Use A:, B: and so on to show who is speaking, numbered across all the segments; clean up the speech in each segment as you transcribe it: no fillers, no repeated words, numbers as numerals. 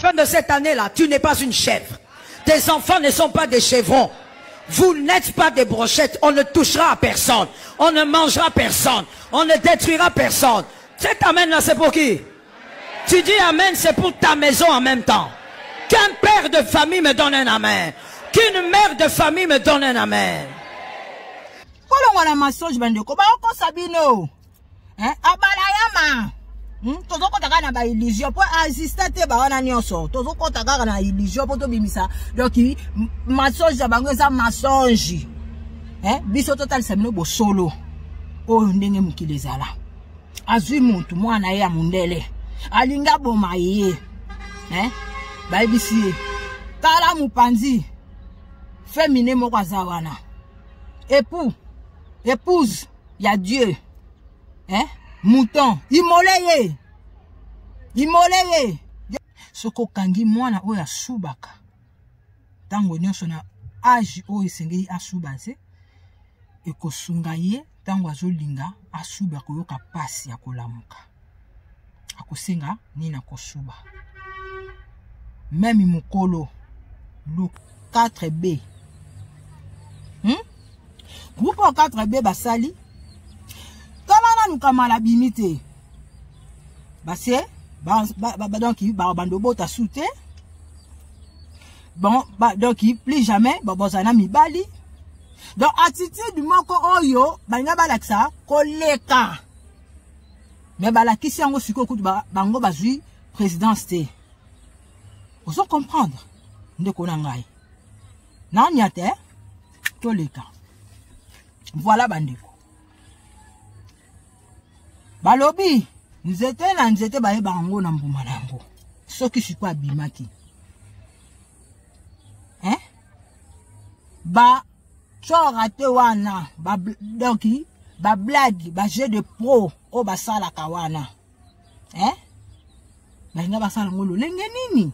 A: Fin de cette année-là, tu n'es pas une chèvre. Tes enfants ne sont pas des chevrons. Vous n'êtes pas des brochettes. On ne touchera à personne. On ne mangera personne. On ne détruira personne. Cet amen-là, c'est pour qui Tu dis amen, c'est pour ta maison en même temps. Qu'un père de famille me donne un amen. Qu'une mère de famille me donne un amen.
B: Kolongola mensonge bandeko bakokosa bino eh, abalayama Tozokɔta kaka na baillusion mpo existe te bawana nyonso. Tozokɔta kaka na illusion mpo tobimisa. Donc mensonge ya bango eza mensonge, eh? Biso totalisa bino bosolo oyo ndenge mokili ezala. Azwi motu mwana ye ya mondele, alingi aboma ye, eh? Bayebisi ye: tala mopanzi féminin moko aza wana, époux, épouse ya Dieu, eh? Mouton immolé ye, immolé ye. Soki okangi mwana oyo asubaka ntango nyonso na age oyo esengeli asuba te, ekosunga ye ntango azolinga asuba, koyoka mpasi ya kolamuka, akosenga nini? Akosuba. Même mokolo lu 4B, Groupe oyo 4B basali, tala nanu Kamala bimi te, base ba, donc bando bota su te. Bon ba, donc plus jamais bozala na mibali. Donc attitude moko oyo balinga balakisa koleka, me balakisi yango sikoyo kutu bango bazwi présidence te. Ozo comprendre, ndeko na ngai? Nania te, toleka. Voilà bandeko, balobi nzete na nzete bayebaka yango na mbuma na yango. Soki sikoyo abimaki, hein? Ba tsora te wana ba, donc bablague, bajeu de pro oyo basalaka wana, hein? Balinga basala yango lolenge nini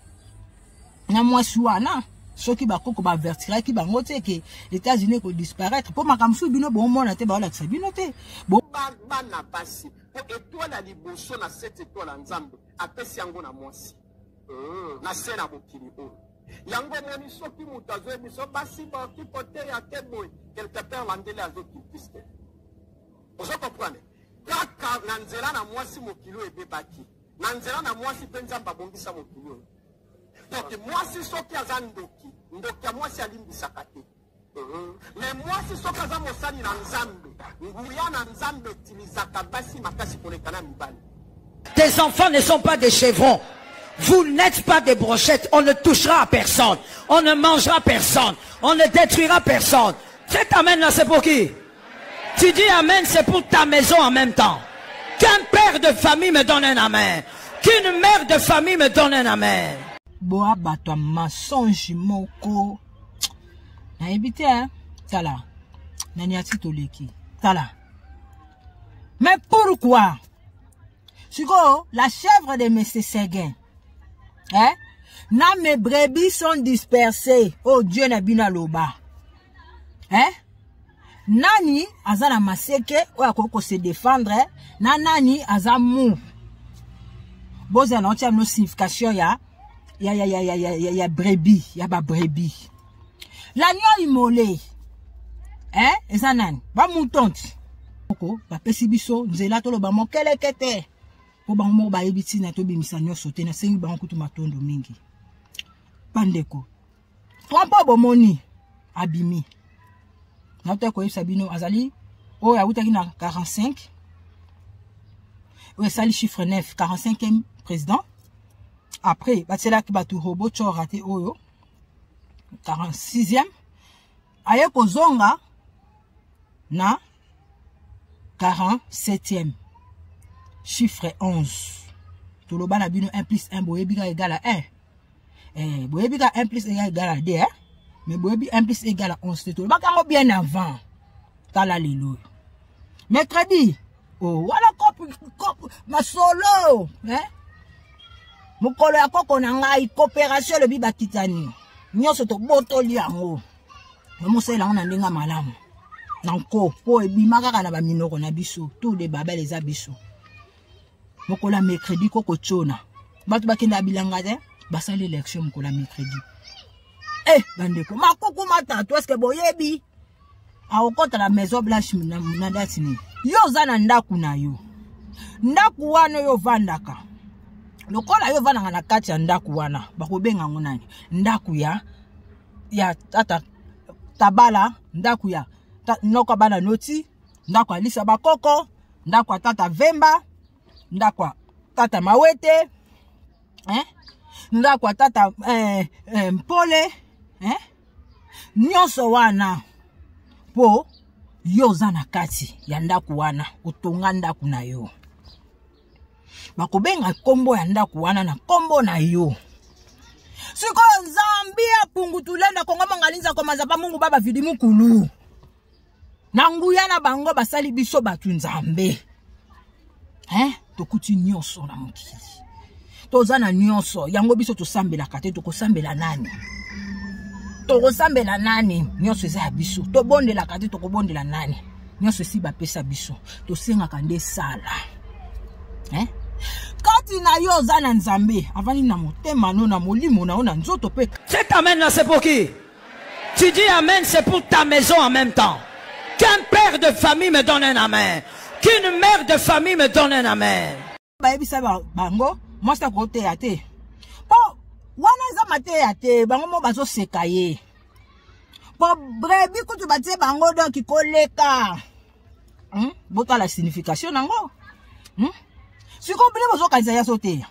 B: na mwasi wana? Soki bakoko baavertiraki bango te ke États-Unis ekodisparaître, mpo makambo mosusu bino bomona te, baolakisa bino te.
C: Bana basi, mpo étoile ya liboso na sept étoile ya Nzambe apesi yango na mwasi na se na mokili oyo. Yango omoni, soki moto azoyebi biso basi bakoki koteya te boye, quelque part landele azokiltiste te. Ozo comprendre? Kaka na nzela na mwasi mokili oyo ebebaki, na nzela na mwasi mpe Nzambe abongisa mokili oyo. Donc mwasi soki aza ndoki, ndoki ya mwasi alimbisaka te. Mais mwasi soki aza mosali na Nzambe, nguya na Nzambe etilisaka basi makasi koleka na mibali.
A: Tes enfants ne sont pas des chevrons. Vous n'êtes pas des brochettes. On ne touchera à personne. On ne mangera personne. On ne détruira personne. Cet amen-là, c'est pour qui? Tu dis amen, c'est pour ta maison en même temps. Qu'un père de famille me donne un amen. Qu'une mère de famille me donne un amen.
B: Boa bato ya mensonge moko nayebi te, hein? Tala nani ati toleki, tala. Mais pourquoi sikoyo la chèvre de monsieur Seguin, hein? Na mes brebis sont dispersées. Oh Dieu na bino aloba, hein? Nani aza na maseke oyo akoki kose défendre na nani aza mu bozala na otia bino signification ya brebis, ya babrebis, l'agneau immolé, hein? Eza nani? Bamouton ti oko bapesi biso nzela toloba mokeleke te, mpo bango moko bayebi ntina tobimisa nyonso te. Nasengi bango kutu matondo mingi, bandeko. Trump oyo bomoni abimi, nauta koyebisa bino, azali oyo awutaki na 45, oyo esali chiffre 9, 45e président. Après batielaki bato robot tsora te, oyo 46e aye kozonga na 47e, chiffre 11. Toloba na bino 1 plus 1, boyebi kaka égal à 1. Boyebi kaka 1 plus 1 égal à 2, eh? Mais boyebi 1 plus égal à 11 te. Tolobaka yango bien avant. Tala lelo oyo mercredi, oh, wana kope kope masolo, eh? Mokolo ya koko na ngai, coopération elobi bakitani nyonso tobotoli yango, bamosalela yango na ndenge ya malamu na nko, mpo ebima kaka na baminoko na biso. Tour de Babel eza biso. Mokolo ya mercredi, koko tiona bato bakendaka bilanga te. Basali élection mokolo ya mercredi. Eh bandeko, makuku matatu, est-ce que boyebi akokɔta na Maison Blanche na, na date nini? Yo oza na ndako na yo, ndako wana oyo ovandaka, lokola yo ovandaka na kati ya ndako wana, bakobenga yango nani? Ndako ya tata Tabala, ndako ya noko bana noti, ndako ya Lisa Bakoko, ndako ya tata Vemba, ndako ya tata Mawete, eh? Ndako ya tata Mpole, eh? Nyonso wana mpo yo oza na kati ya ndako wana, otonga ndako na yo, bakobenga nkombo ya ndako wana na nkombo na yo. Sikoyo Nzambi ya pungu tulenda Kongo mongalinza komaza pa Mungu baba vidi mukulu na nguya na bango basali biso bato Nzambe, hein? Tokuti nyonso na mokili, toza na nyonso yango. Biso tosambelaka te, tokosambela nani? Tokosambela nani? Nyonso eza ya biso. Tobondelaka te, tokobondela nani? Nyonso esi bapesa biso, tosengaka nde sala, hein? Kati na yo oza na Nzambe avandi na motema no, na molimo na yo, na nzoto mpe.
A: Cet amen là, c'est pour qui? Tu dis amen, c'est pour ta maison en même temps. Qu'un père de famille me donne un amen, qu'une mère de famille me donne un amen.
B: Bayebisa bango mwasi akoteya te, mpo wana eza mateya te. Bango mo bazoseka ye mpo brebis kutu batie bango donc koleka, Botala signification nango, Sikoyo bino bozokanisa ya so teya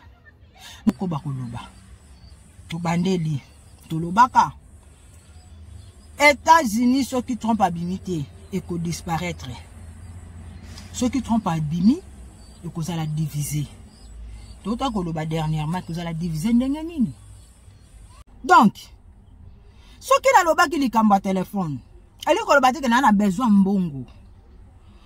B: koba koloba. Tobandeli tolobaka États-Unis, soki Trump abimi te, ekodisparaître. Soki Trump abimi, ekozala divisé. Tota koloba dernièrement, ekozala divisé ndenge nini? Donc soki nalobaki likambo ya telefone, elingi koloba te ke naa na besoin mbongo,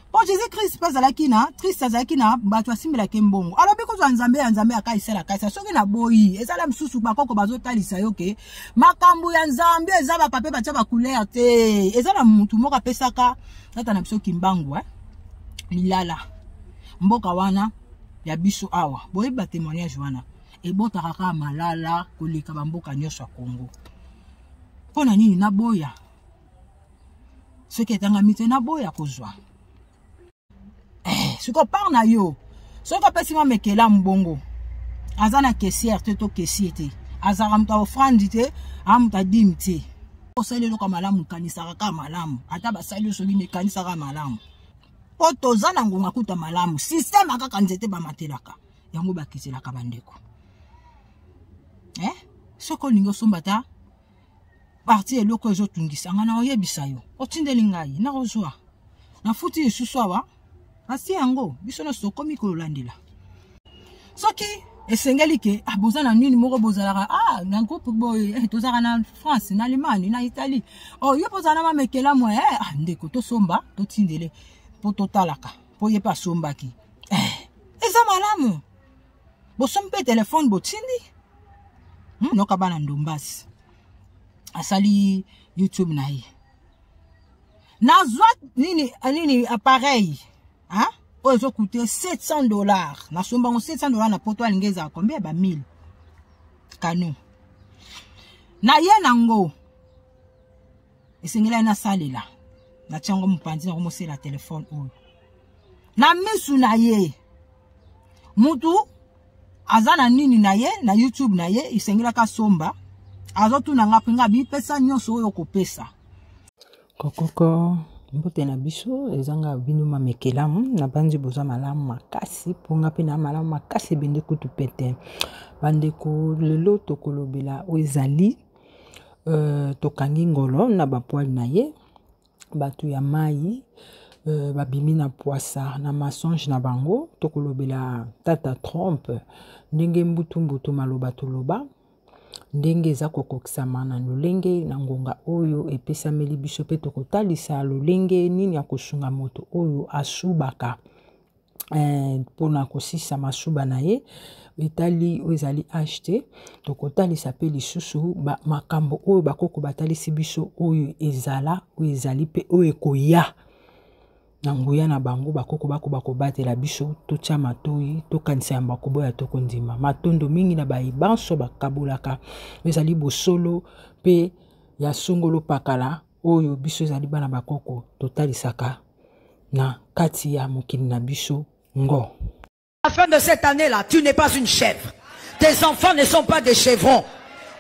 B: mpo Jésus Christ mpe azalaki na triste, azalaki na bato asimbelaki mbongo, alobi kozwa Nzambe ya Nzambe akaisela kaisa. Soki naboyi, ezala mosusu bakoko bazotalisa yo ke makambo ya Nzambe eza bapape batia bacouleur te. Eza na mutu moko apesaka tata na biso Kimbangu, eh? Lilala mboka wana ya biso awa, boyebi batémoignage wana, ebotaka kaka malala koleka bamboka nyonso ya Kongo. Mpo na nini naboya? Soki etangami te, naboya kozwa, eh, sikoyo part na yo. Soki opesi mwa mekela mbongo, aza na caissière te to caissier te, azalaka moto aoffrande te, aa moto adime te. Osali eloko ya malamu, kanisaka kaka malamu. Ata basali yo soki nekanisaka malamu, mpo toza na ngonga kuta malamu. Systeme kaka nzete bamatelaka yango, bakiselaka bandeko, eh? Soki olingi osomba ta parti, eloko ezotungisa nga, na oyebisa yo, otindeli ngai, nakozwa, nafuti lisusu awa asi yango. Biso nyonso tokomi kolandela. Soki esengeli ke, ah, boza na nini moko bozalaka, ah, na groupe boye, eh, tozalaka na France, na Allemagne, na Italie, oh, yo mpo ozala na mamekela mwe, eh, ah, ndeko, tosomba totindele mpo totalaka, mpo ye mpe asombaki, eh, eza malamu. Bosombi mpe telefone, botindi, Noka bana ndombasi asali YouTube na ye, nazwa nini nini appareil, hein? Oyo ezokute 700 $, nasomba yango 700 $ na Poto. Alingi ezala combien? Ba 1000 kano na ye nango esengeli nasalela. Natia yango mopanzi, nango mosela telefone oyo na misu na ye. Mutu aza na nini na ye na YouTube na ye, esengelaka asomba, azotuna nga mpe nga bipesa nyonso oyo okopesa.
D: Kokoko, mbote na biso, ezanga bino mamekelamu. Nabanzi boza malamu makasi, mpo nga mpe na malamu makasi ebende kutu pete. Bandeko, lelo tokolobela oyo ezali tokangi ngolo na bapoile na ye. Bato ya mai babimi na pwasa na mensonge na bango. Tokolobela tata Trump, ndenge mbutu-mbutu maloba toloba, ndenge eza kokokisama na lolenge na ngonga oyo epesameli biso. Mpe tokotalisa lolenge nini ya kosunga moto oyo asubaka mpona kosisa masuba na ye, etali oyo ezali ht. Tokotalisa mpe lisusu makambo oyo bakoko batalisi biso, oyo ezala, oyo ezali mpe oyo ekoya. Na nguya na bango, bakoko bakoba kobatela biso, totia matoyi, tokanisa yambo ya koboya to kondima. Matondo mingi na baye banso bakabolaka ezali bosolo mpe ya songolo pakala oyo biso ezali bana bakoko totalisaka na kati ya mokili na biso ngo.
A: À la fin de cette année-là, tu n'es pas une chèvre. Tes enfants ne sont pas des chevrons.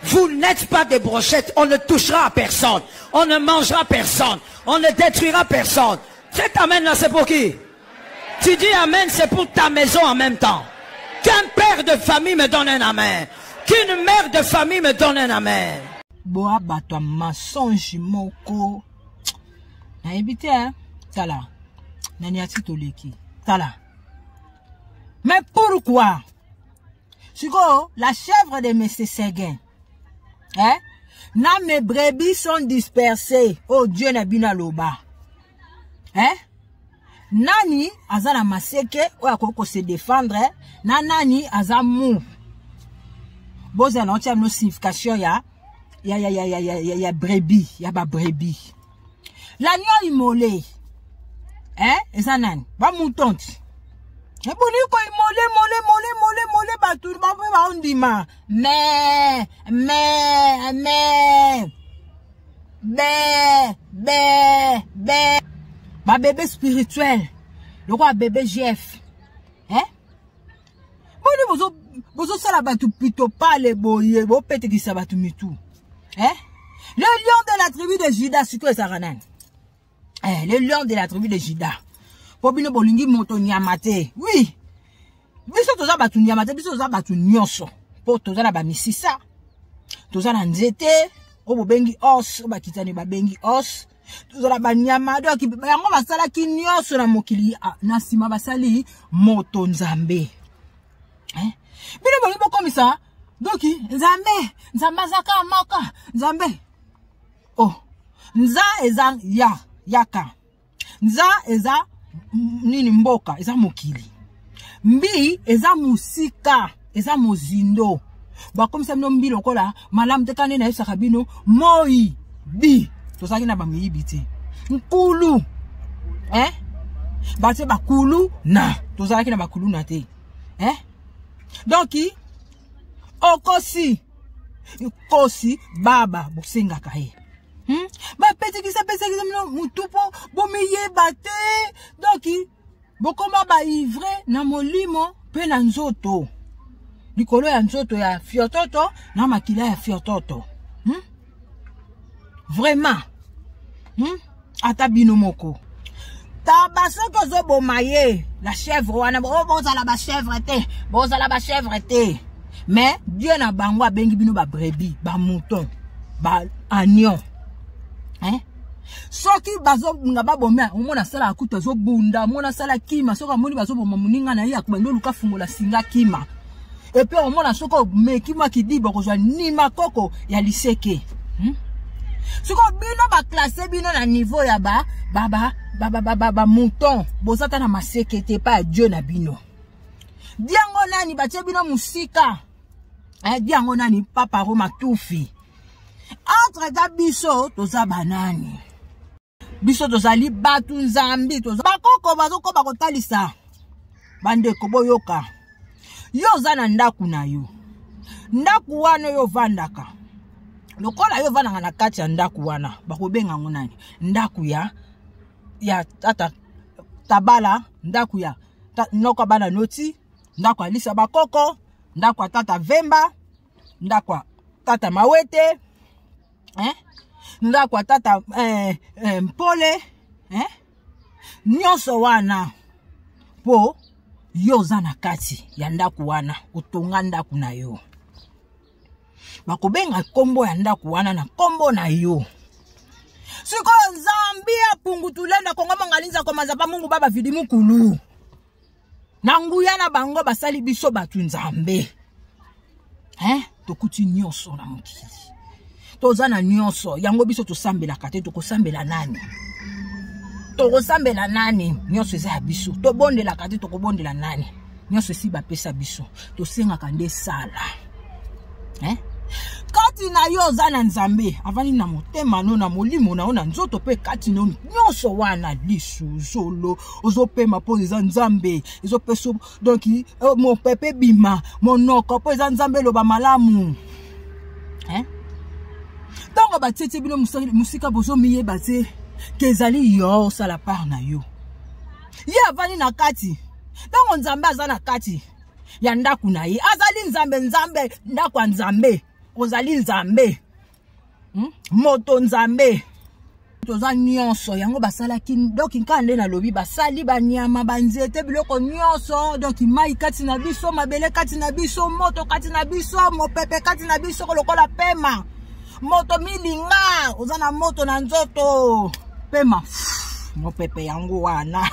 A: Vous n'êtes pas des brochettes. On ne touchera à personne. On ne mangera personne. On ne détruira personne. Cet amen-là, c'est pour qui Tu dis amen, c'est pour ta maison en même temps. Qu'un père de famille me donne un amen. Qu'une mère de famille me donne un amen.
B: Boa bato ya mensonge moko nayebi te hein? Tala nani ati toleki tala. Mais pourquoi sikoyo la chèvre de monsieur Seguin, hein? Na mes brebis sont dispersées. Oh Dieu na bino aloba, hein? Nani aza na maseke oyo akoki kose défendre na nani aza mou? Bozala na otia bino signification ya ya ya ya ya ya ya, ya brebis, ya ba brebis. L'agneau immolé, hein? Eza nani? Ba mouton ti. Eboni ko immolé, molé, molé, molé, molé, bato ba mpe baondima. Mais, mais, mais, be, be, be. Ba bébé spirituel, lokola bébé Jeff, hein? Boni bozo bozosala bato pito pale boye, bopetekisa bato mitu, hein? Le lion de la tribu de Juda, sikoyo ezalaka nani? Eh, le lion de la tribu de Juda. Po bino bolingi moto nyama te. Oui. Biso toza bato nyama te, biso toza bato nyonso. Po toza na ba misisa, toza na nzete, oyo bobengi os, oyo bakitani babengi os. Toza na banyama, donc yango basalaki nyonso na mokili, na nsima basali moto nzambe. Hein? Bino bolingi bokomisa donc nzambe, nzambe azaka moko, nzambe. Oh, nza eza ya, yaka. Nza eza nini mboka, eza mokili. Mbi eza musika, eza mozindo. Bakomisa bino mbi lokola malamu te kane nayebisaka bino moi bi tozalaki na bamiyibi te. Nkulu, hein? Batie bakulu na tozalaki na bakulu na te, hein? Donc okosi kosi baba bosengaka ye. Bapetikisa petikisa bino mutu po bomiyeba te. Donc bokoma ba ivre na molimo pe na nzoto. Likolo ya nzoto ya fiototo na makila ya fiototo. Vraiment. Ata bino moko. Taba soki ozoboma ye, la chèvre wana, oh, bozala ba chèvre te, bozala ba chèvre te. Mais Dieu na bango abengi bino ba brebis, ba mouton, ba agneau. Hein? Soki bazobunga baboma, omona sala akuta azobunda, omona sala kima, soki amoni bazoboma moninga na ye akobanda oluka fungola singa kima. Et puis omona soki omeki mwa kidiba okozwa nima koko ya liseke. Soki bino ba classe bino na niveau ya ba ba ba ba ba ba ba, ba mouton, bozata na maseke te pa ya Dieu na bino. Diango nani batie bino musika? Eh, diango nani papa Roma tufi. Entre ta biso toza banani. Biso tozali batu nzambi, toza bakoko bazokoba kotalisa bandeko boyoka. Yo oza na ndaku na yo. Ndaku wana yo vandaka. Lokola yo vandaka na kati ya ndaku wana, bakobenga ngo nani? Ndaku ya tata Tabala, ndaku ya noko bana noti, ndaku ya Lisa bakoko, ndaku ya tata Vemba, ndaku ya tata Mawete, hein? Ndaku ya tata Mpole, hein? Nyonso wana po yo oza na kati ya ndaku wana, otonga ndaku na yo. Bakobenga kombo ya ndaku wana na kombo na yo. Sikoyo Nzambi ya pungu tulenda Kongo mongalinza komaza pa Mungu baba vidi mukulu. Na nguya na bango basali biso batu Nzambe. Hein? Tokuti nyonso na mokili. Toza na nyonso, yango biso tosambelaka te, tokosambela nani? Tokosambela nani? Nyonso eza ya biso. Tobondelaka te, tokobondela nani? Nyonso esi bapesa biso. Tosengaka nde sala. Hein? Quand Kati na yo oza na Nzambe, avandi na motema no, na molimo na yo, na nzoto mpe kati no nyonso wana, lisu, zolo, ozopema mpo eza Nzambe, ezopesa donc eh, mopepe ebima monoko mpo eza Nzambe, eloba malamu hein? Ntango batietie bino mosika, bozomiyeba te ke ezali yo osala part na yo. Ye avandi na kati. Ntango Nzambe aza na kati ya ndako na ye, azali Nzambe. Nzambe, ndako ya Nzambe, ozali Nzambe, Moto Nzambe, toza nyonso. Yango basalaki donc kaka nde nalobi, basali banyama, banzete, biloko nyonso. Donc mai kati na biso, mabele kati na biso, moto kati na biso, mopepe kati na biso, lokola pema moto milinga, oza na moto na nzoto, pema mopepe yango wana,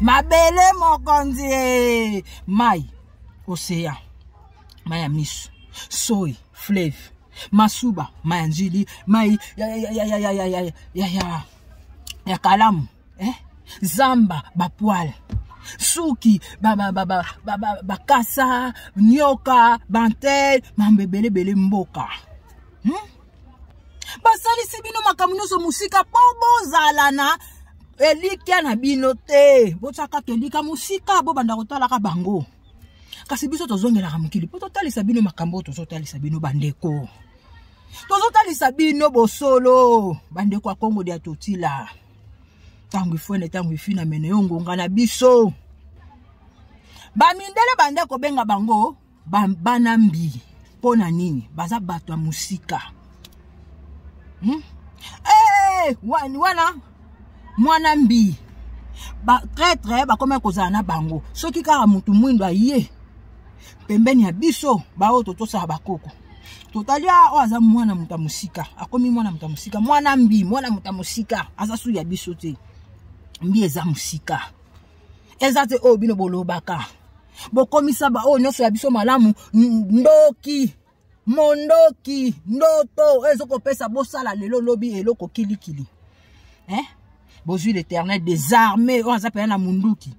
B: mabele mokonzi, mai, océan, mai ya miso, soi, fleuve, masuba, mai ya Njili, mai ya, ya, ya, ya, ya, ya, ya, ya, ya, ya kalamu, eh? Zamba, bapoils, suki, bakasa, nyoka, bantel, mambo ebelebele. Mboka, Basalisi bino makambo nyonso mosika mpo bozala na elikya na bino te. Botia kaka elika mosika, bobanda kotalaka bango. Kasi biso tozongelaka mokili mpo totalisa bino makambo oyo tozotalisa bino. Bandeko, tozotalisa bino bosolo. Bandeko ya Kongo dia Totila, ntango ifwene, ntango ifina mene yo, ngonga na biso. Bamindele bande kobenga bango bana mbi. Mpo na nini? Baza bato ya mosika, Hey, wana mwana mbi, batraître bakomi kozala na bango. Soki kaka motu mwindo aye pembeni ya biso, baoyo totosaka bakoko, totali oyo aza mwana moto ya mosika, akomi mwana moto ya mosika, mwana mbi, mwana moto ya mosika, aza su ya biso te. Mbi eza mosika, eza te oyo bino bolobaka. Bokomisa baoyo nyonso ya biso malamu ndoki, mondoki, ndoto oyo ezokopesa bosala lelo, lobi eloko kilikili, eh? Bozwi l'Éternel des armées oyo aza mpenza na munduki,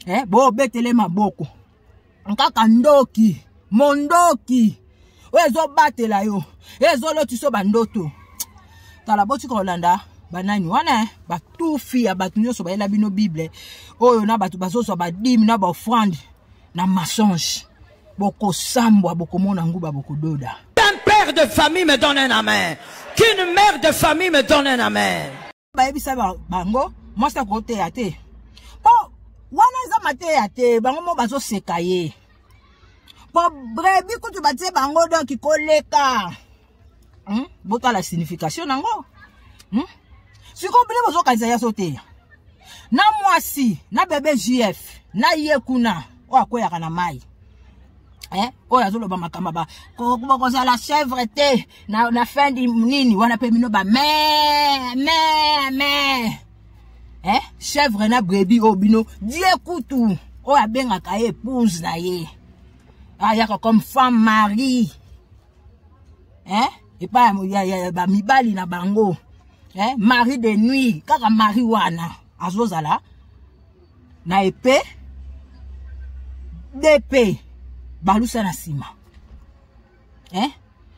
B: eh? Bobetele maboko kaka ndoki, mondoki oyo ezobatela yo, ezolotisa bandoto. Tala, botika kolanda banani wana, eh? Batufi ya bato nyonso bayela bino Bible oyo na bato bazozwa badîmes na baoffrande na mensonge. Bokosambwa, bokomona nguba, bokododa.
A: Un père de famille me donne un amen. Qu'une mère de famille me donne un amen.
B: Bayebisa bango mwasi akoteya te, mpo wana eza mateya te. Bango mo bazoseka ye, mpo brebis kutu batie bango donc koleka, Botala signification nango, Sikoyo bino bozokanisa ya azoteya na mwasi na bebe JF na ye kuna oyo akweyaka na mai, eh? Oyo azoloba makambo ba bokozala chèvre te na fin di nini wana, mpe bino ba me me me, eh? Chèvre na brebis oyo bino die kutu oyo abengaka ye épouse na ye, ayaka comme femme mari, eh? Epai ya, ya, ya bamibali na bango, eh? Mari de nuit, kaka mari wana azozala na epe dp balusa na nsima, eh?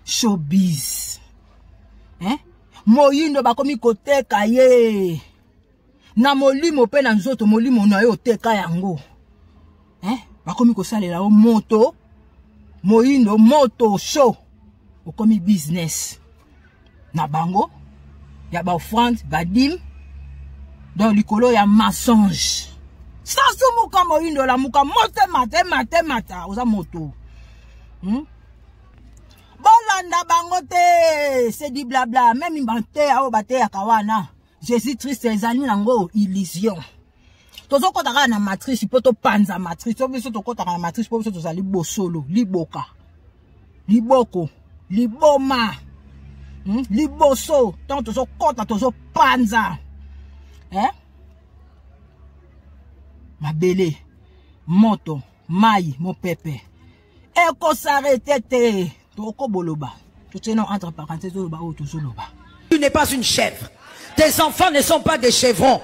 B: Showbiz, eh? Moyindo bakomi koteka ye na molimo mpe na nzoto. Molimo na yo oteka yango, eh? Bakomi kosalela yo moto moyindo, moto show, okomi business na bango ya baoffrande, badîmes, donc likolo ya mensonge. Sasumuka moyindo, lamuka, motema te mate mata, oza moto, Bolanda bango te, c'est du blabla. Même bateya oyo bateyaka wana Jésus Christ, ezali nango illusion. Tozokɔta kaka na matrice mpo topanza matrice. To biso tokɔtaka na matrice mpo biso tozali bosolo, liboka, liboko, liboma, Liboso ntango tozokɔta, tozopanza, eh? Mabele, moto, mai, mopepe ekosarrêter te. Tokoboloba, totie na entre parenthèse, oloba oyo tozoloba.
A: Tu n'es pas une chèvre. Tes enfants ne sont pas des chevrons.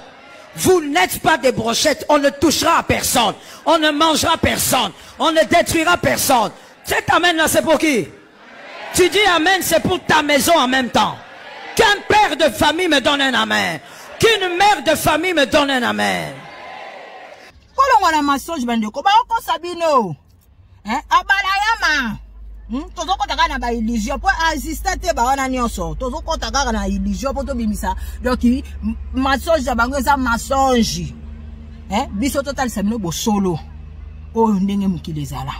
A: Vous n'êtes pas des brochettes. On ne touchera à personne. On ne mangera personne. On ne détruira personne. Cet amen là, c'est pour qui? Tu dis Amen, c'est pour ta maison en même temps. Qu'un père de famille me donne un Amen. Qu'une mère de famille me donne un Amen.
B: Kolongwa na mensonge bandeko bakokosa bino. Hein? Abalayama. Tozokota kaka na ba illusion po existe te ba wana nyonso. Tozokota kaka na illusion po tobimisa. Donc mensonge ya bango eza mensonge. Hein? Biso totalisa bino bosolo. Oyo ndenge mokili ezala.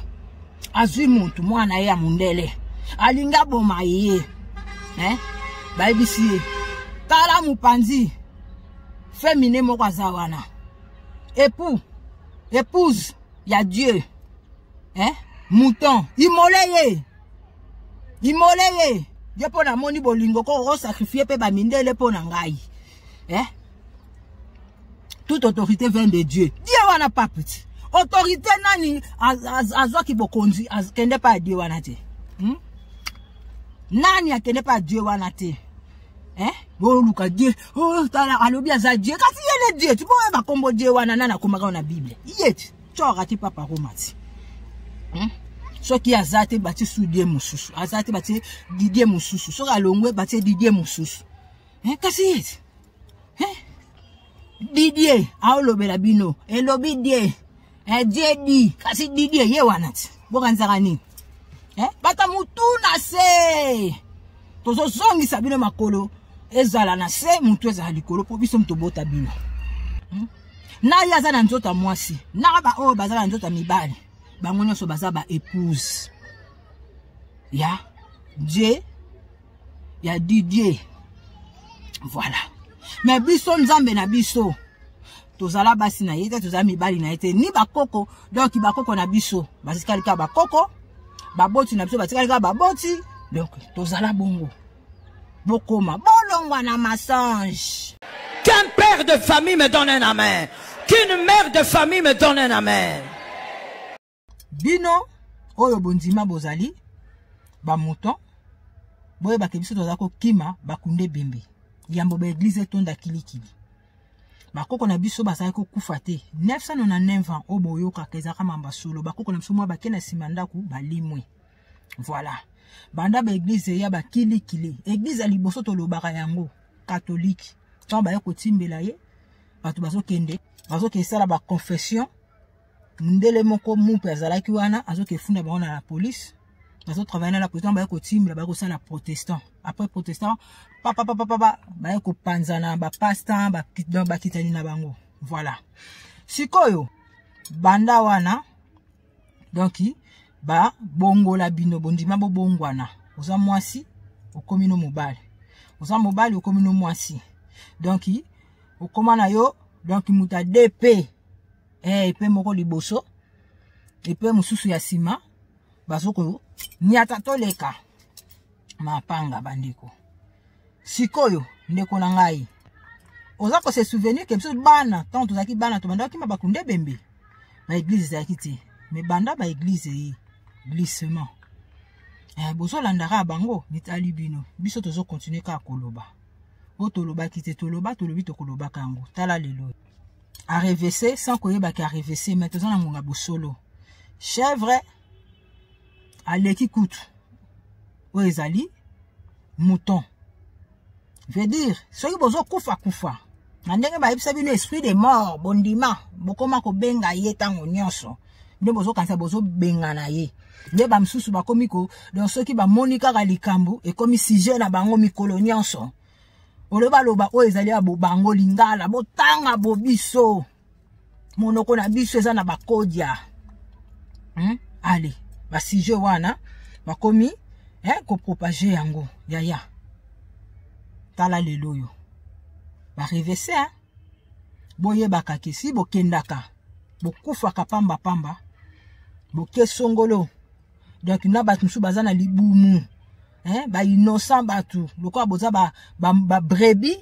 B: Azwi mutu mwana ye ya mundele. Alingi aboma ye. Hein? Bayebisi ye. Tala mopanzi. Femine moko aza wana. Époux, épouse ya Dieu. Hein? Mouton, immolé ye. Immolé ye. Ye mpo namoni bolingo ko osacrifier mpe bamindele mpo na ngai. Hein? Toute autorité vient de Dieu. Dieu wana pape ti. Autorité nani azwaki bokonzi akende pa Dieu wana te. Nani akende pa Dieu wana te. Hein? Boluka Dieu. Oh, tala alobi aza Dieu. Kasi ye ne Dieu. Tu boyeba kombo Dieu wana nani akomaka na Bible. Ye ti. Tshora ti papa Roma ti. Soki aza te batie su Dieu mosusu. Aza te batie Didier mosusu. Soki alongwe batie Didier mosusu. Hein? Kasi ye ti. Hein? Didier aolobela bino. Elobi Dieu. Eh, Dieu dit. Kasi Didier ye wana ti. Bokanzaka nini? Eh? Bata mutu na se. Tozozongisa bino makolo ezala na se, mutu ezala likolo po biso mutu bota bino. Na ye aza na nzoto ya mwasi, na ba oyo baza na nzoto ya mibali, bango nyonso baza ba épouse ya Dieu, ya Didier. Voilà. Mais biso nzambe na biso tozala basi na ye te, tozala mibali na ye te, ni bakoko. Donc bakoko na biso batikali kaka bakoko, baboti na biso batikali kaka baboti. Donc tozala bongo. Bokoma bolongwa na mensonge.
A: Qu'un père de famille me donne un amen. Qu'une mère de famille me donne un amen.
B: Bino oyo bondima bozali ba mouton, boyebake biso toza kokima bakunde bembe yambo ba église etonda kilikili. Bakoko na biso bazalaki kokufa te. 999 ans oyo boyokaka ezalaka mamba solo. Bakoko na biso mwa bake na nsima ndako balimwe. Voilà. Banda ba église ya ba kilikili. Église ya liboso tolobaka yango catholique. Tango baye kotimbela ye, bato bazokende, bazokesala ba confession. Ndele moko mumpe azalaki wana, azokefunda bango na la police. Bazo travailler na la police, baye kotimbela, baye kosala protestant. Après protestant, papa papa papa, baye kopanzana ba pasteur, ba donc bakitani na bango. Voilà. Sikoyo banda wana donc ba bongola bino bondima bobongwana. Oza mwasi okomi no mobali, oza mobali okomi no mwasi. Donc okoma na yo donc muta DP epe moko liboso epe mosusu ya sima bazoko nyata toleka mapanga bandeko. Sikoyo ndeko na ngai oza ko se souvenir que biso bana tant tozalaki bana tobandaki ma bakunde bembe ba église ezalaki te, mais banda ba église ye glissement. Bozolandaka bango mitali bino, biso tozo continuer kaka koloba. Oyo tolobaki te, toloba tolobi tokolobaka yango. Tala lelo a rêver sans koyeba ki a rêver, mais toza na ngonga bosolo. Chèvre aleki kutu oyo ezali mouton. Veut dire soki bozo kufa kufa na ndenge bayebisa bino esprit de mort bondima bokoma kobenga ye tango nyonso nde bozokanisa bozobengana ye nde bamisusu bakomi ko donc soki bamoni kaka likambo ekomi sujet na bango mikolo nyonso oloba loba oyo ezali ya bobango lingala botanga bobiso monoko na biso eza na bakodia. Allez ba sujet wana bakomi kopropager yango yaya. Tala lelo oyo ba revese, hein? Boyebaka ke si bokendaka bokufaka pamba pamba boke songolo. Donc na bato mosusu baza na libumu, hein? Ba innocent bato lokola boza ba brebis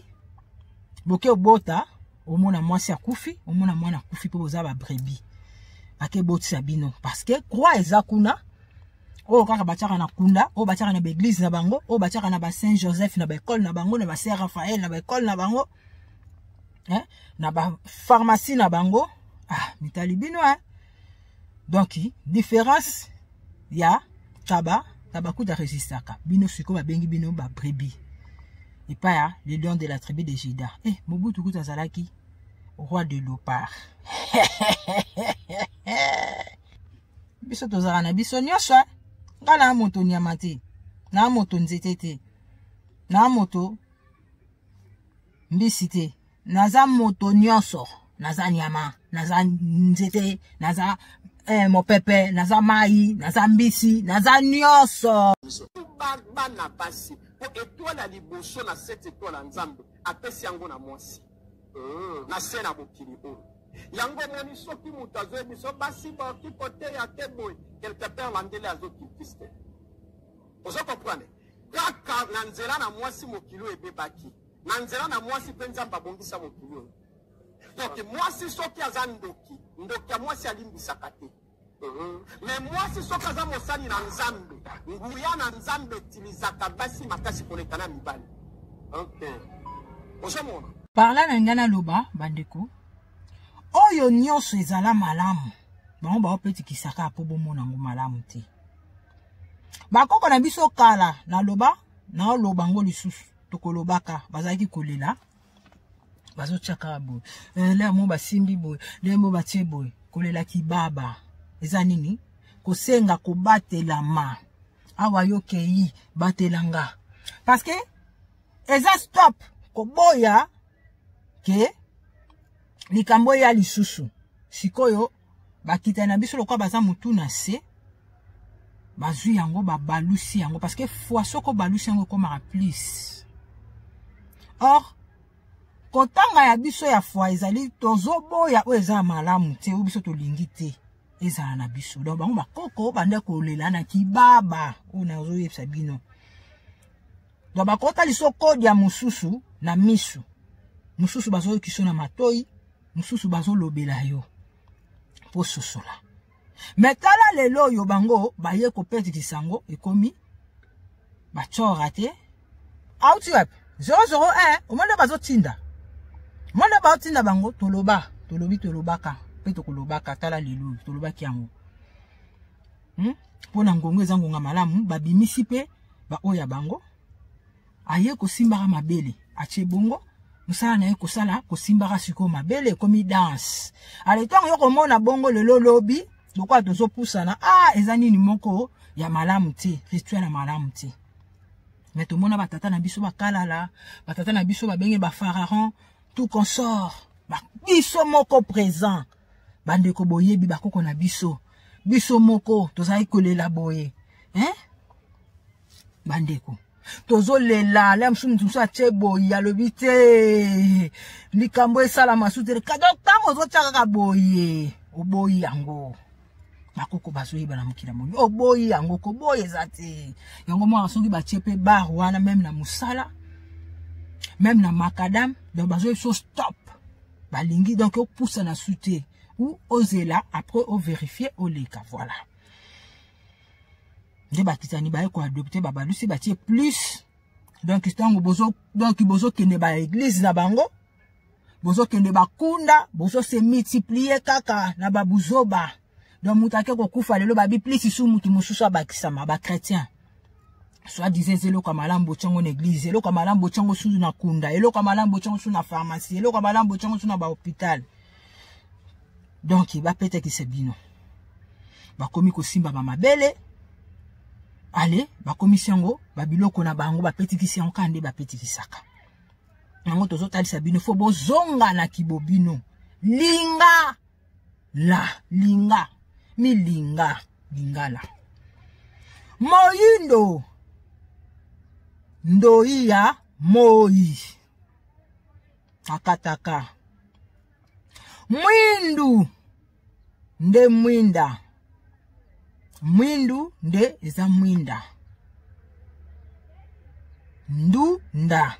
B: boke obota omona mwasi akufi omona mwana akufi mpo boza ba brebis ake botisa bino parce que croix eza kuna oyo kaka batiaka na kunda oyo batiaka na ba église na bango oyo batiaka na ba Saint Joseph na ba école na bango na ba Saint Raphaël na ba école na bango, hein? Na ba pharmacie na bango. Mitali bino, hein? Donc différence ya taba Tabakuta resistaka bino sikoyo babengi bino ba brebis epai ya le lion de la tribu de Juda. Eh, Mobutu kutu azalaki roi de léopard. Biso tozalaka na biso nyonso. Nga na moto nyama te, na moto nzete te, na moto mbisi te, naza moto nyonso, naza nyama, naza nzete, naza mopepe, naza mai, naza mbisi, naza nyonso.
C: Bana basi po étoile ya liboso na 7 étoile ya Nzambe apesi yango na mwasi na se na mokili oyo. Yango omoni soki moto azoyebi so basi bakoki koteya te boye, quelque part landele azokiltiste. Ozo comprendre? Kaka na nzela na mwasi mokili oyo ebebaki, na nzela na mwasi mpe Nzambe abongisa mokili oyo. Donc mwasi soki aza ndoki, ndoki ya mwasi alimbisaka te. Mais mwasi soki aza mosali na Nzambe, nguya na Nzambe etilizaka basi makasi koleka na mibali. Ozomona?
B: Parla na ngai naloba bandeko, oyo nyonso ezala malamu, bango baopetikisaka po bomona yango malamu te. Bakoko na biso kala, naloba, naoloba ngo lisusu, tokolobaka, bazalaki kolela, bazotiaka boye, lelo mo basimbi boye, lelo mo batie boye, kolela kibaba. Eza nini? Kosenga kobatelama. Awa yo kei, batelanga. Parce que eza stop koboya ke likambo ya lisusu. Sikoyo bakita na biso lokola baza mutu na se, bazwi yango babalusi yango, parce que fois soko balusi yango ekomaka plus. Or kotanga ya biso ya foi ezali tozoboya oyo eza malamu te, oyo biso tolingi te ezala na biso. Donc bango bakoko banda kolela na kibaba oyo nazoyebisa bino. Donc bakota liso kode ya mosusu na misu, mosusu bazoyokiso na matoi, mosusu bazolobela yo po sosola. Mais tala lelo oyo bango baye kopetikisa yango ekomi bachora te. Auti wapi? 001 omoni bazotinda, omoni bazotinda bango. Toloba, tolobi, tolobaka mpe tokolobaka. Tala lelo tolobaki yango mpona ngongo eza ngonga malamu. Babimisi mpe baoyo ya bango, aye kosimbaka mabele, atie bongo mosala na ye kosala kosimbaka sikoyo mabele ekomi danse. Ale ntango yo komona bongo lelo lobi lokola tozopusana, eza nini moko ya malamu te, rituel ya malamu te. Mais tomona batata na biso bakalala, batata na biso babenge ba pharaon, tout consort, ba biso moko présent. Bandeko boyebi bakoko na biso, biso moko tozali kolela boye, hein? Bandeko tozolela la mosusu, mosusu atie boye alobi te likambo esalama su te. Donc ntango ozotia kaka boye, oboyi yango, bakoko bazoyeba na mokili ya moni, oboyi yango, koboyi eza te. Yango mwana soki batie mpe bar wana, même na mosala, même na macadam, donc bazoyebi so stop, balingi donc opusa na su te ou ozela après ovérifie oleka. Voilà nde bakitani baye koadopte, babalusi batie plus. Donc ntango bozo, donc bozokende ba église na bango, bozokende bakunda, bozose multiplier kaka na babuzoba. Donc moto ake kokufa lelo, babi plus su motu mosusu abakisama. Bachrétien soit disant eloko ya malamu botiango na église, eloko ya malamu botiango susu na kunda, eloko ya malamu botiango susu na pharmacie, eloko ya malamu botiango susu na bahôpital. Donc bapetekisa bino, bakomi kosimba bamabele, ale bakomisi yango babiloko na bango, bapetikisi yango kaka nde bapetikisaka yango. Tozotalisa bino, fo bozonga na kibobino. Linga la linga milinga lingala moyindo ndoi ya moi akataka mwindu nde mwinda, mwindu nde eza mwinda, ndu nda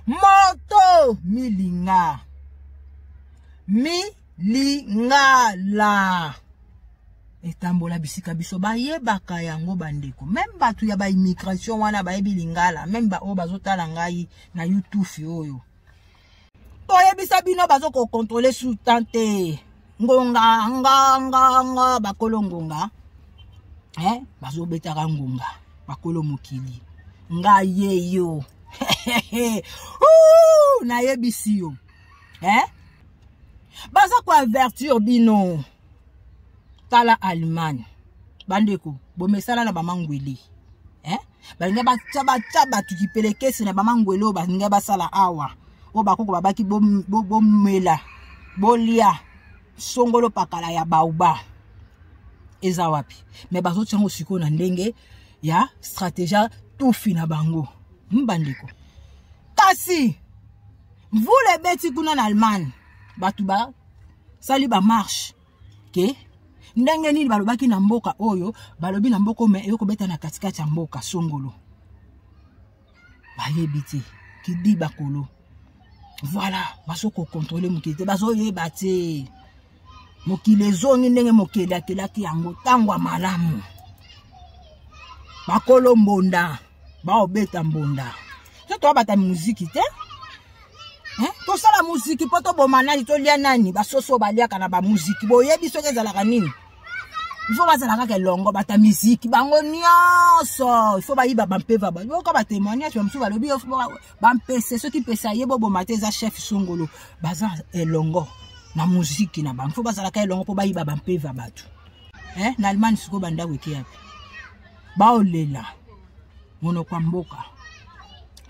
B: moto milinga milingala etambola bisika biso bayebaka yango. Bandeko, même bato ya baimmigration wana bayebi lingala, même baoyo bazotala ngai na YouTube oyo, toyebisa bino bazokokontrole sultan te. Ngonga nga nga nga bakolo ngonga. Eh, bazobetaka ngonga bakolo mokili ngai ye yo nayebisi yo eh? Baza koavertir bino. Tala Allemagne, bandeko, bomesala na bamangwele, eh? Balinga batya batya bato kipelekesi na bamangwele oyo balinga basala awa, oyo bakoko babaki bomela, bo, bo bolia songolo pakala ya baoba eza wapi? Me bazotia yango sikoyo na ndenge ya stratégie tufi na bango bandeko. Kasi mvula ebeti kuna na Allemagne, bato basali bamarche ke ndenge nini balobaki na mboka oyo, balobi na mboka oyo, me eyokobeta na katikati ya mboka songolo, bayebi te kidi bakolo. Voilà, bazokokontrole mokili te, bazoyeba te mokili ezongi ndenge mokili akelaki yango ntango ya malamu. Bakolo mbonda baobeta mbonda te, toabata muziki te, tosala muziki mpo toboma nani, tolia nani? Basoso baliaka na bamuziki, boyebi soki ezalaka nini? Ifo bazala kaka elongo, bata miziki bango nyonso, ifo bayiba bampeva. Bayoka batémoignage bamosusu balobi bampese, soki mpesa ye boboma te, eza chef songolo, baza elongo na muziki na bango, fo bazalaka elongo mpo bayiba bampeva bato. Eh, na Allemagne sikoyo bandako eke yapi? Baolela monoko ya mboka.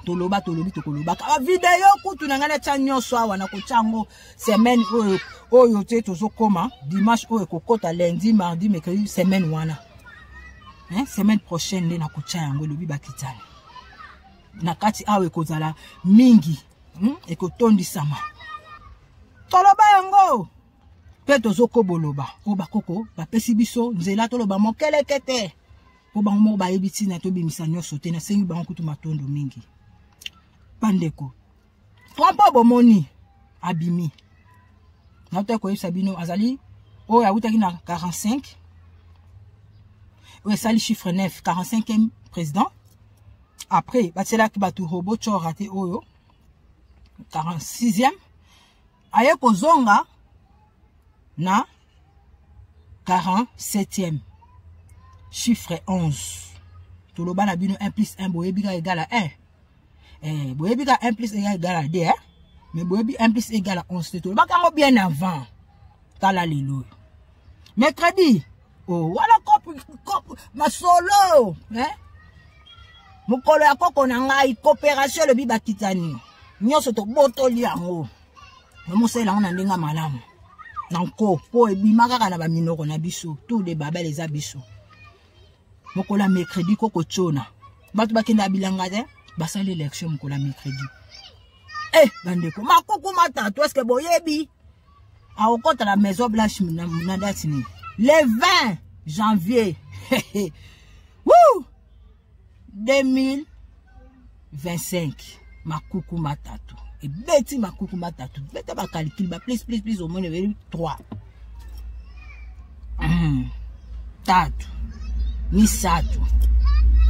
B: Toloba, tolobi, tokolobaka bavideo kutu na ngai natya nyonso awa, nakotya yango semaine oyo oyo te, tozokoma dimanche oyo ekokota lundi, mardi, mercredi, semaine wana, hein, semaine prochaine nde nakotya yango. Elobi bakitani na kati awa ekozala mingi, Ekotondisama. Toloba yango mpe tozokoboloba oyo bakoko bapesi biso nzela, toloba mokeleke te mpo bango moko bayebi ntina tobimisa nyonso te. Nasengi bango kutu matondo mingi, bandeko. Trump oyo bomoni abimi, nauta koyebisa bino, azali oyo awutaki na 45, oyo esali chiffre 9, 45e président. Après batielaki bato robot tshora te, oyo 46e aye kozonga na 47e, chiffre 11. Toloba na bino 1 plus 1, boyebi kaka égal à 1. Eh, boyebi kaka 1 plus 1 égal à 2, eh? Mais boyebi 1 plus égal à 11 te. Tolobaka yango bien avant. Tala lelo oyo mercredi, oh, wana kope kope masolo, eh? Mokolo ya koko na ngai, coopération elobi bakitani nyonso, tobotoli yango, bamosalela yango na ndenge ya malamu na nko mpo ebima kaka na baminoko na biso. Tour de Babel eza biso. Mokolo ya mercredi, koko tiona bato bakendaka bilanga te, basali élection mokolo ya mercredi. Eh, bandeko, makuku matatu, eske boyebi akokɔta na Maison Blanche na date nini? Le 20 janvier. Woo! 2025. Makuku matatu ebeti, makuku matatu beta bacalcul ba plus plus plus, omoni ebeli 3, tatu, misato,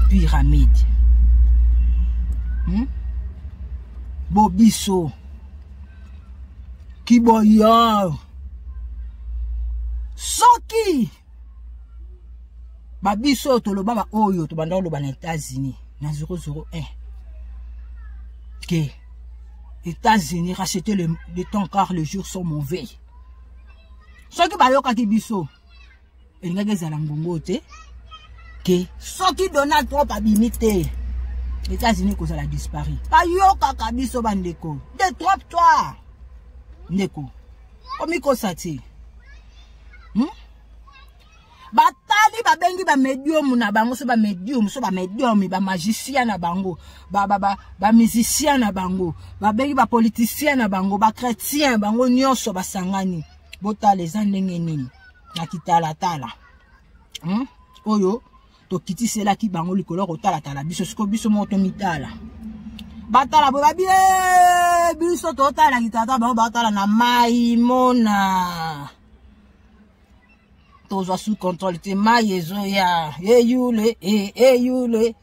B: pyramide, Bobiso kiboyo, soki babiso oyo toloba, baoyo tobanda koloba na États-Unis na 001 ke États-Unis racheter le temps car les jours sont mauvais, soki bayokaki biso, elingaki ezala ngongo te ke soki Donald Trump abimi te, États-Unis kozala disparu. Bayokaka biso, bandeko? Détrompe toi, ndeko, komikosa te, Batali, babengi bamédium na bango, so bamédium, so bamédium, bamagicien na bango, bamusicien na bango, babengi bapoliticien na bango, bachrétien, bango nyonso basangani. Botala eza ndenge nini na kitalatala, Oyo tokitiselaki bango likolo ya kotalatala biso, sikoyo biso moko tomitala. Batala boye, babi biso totala kitata, bango batala na mai mona tozwa sous contrôle te. Mai ezoya eyule eyule,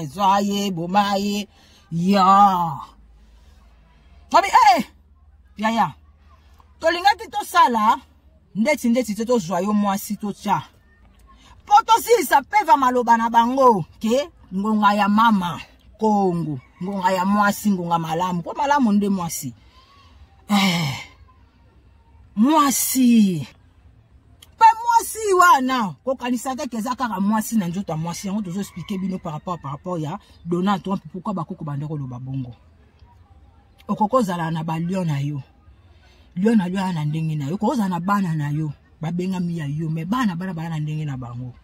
B: zwa ye, boma ye ya babi. Yaya, tolingaki tosala ndeti ndeti te, tozwa yo mwasi, totya. Mpo tosilisa mpeva maloba na bango ke ngonga ya mama Kongo, ngonga ya mwasi, ngonga malamu, mpo malamu nde mwasi. Eh, mwasi mpe mwasi wana kokanisa te ke eza kaka mwasi na nzoto ya mwasi yango tozo explike bino par rapport par rapport ya Donald Trump pourquoi bakoko banda koloba bongo. Okoki kozala na balion na yo, lion na lion na ndenge na yo, okozala na bana na yo babengami ya yo, me bana bana bana na ndenge na bango.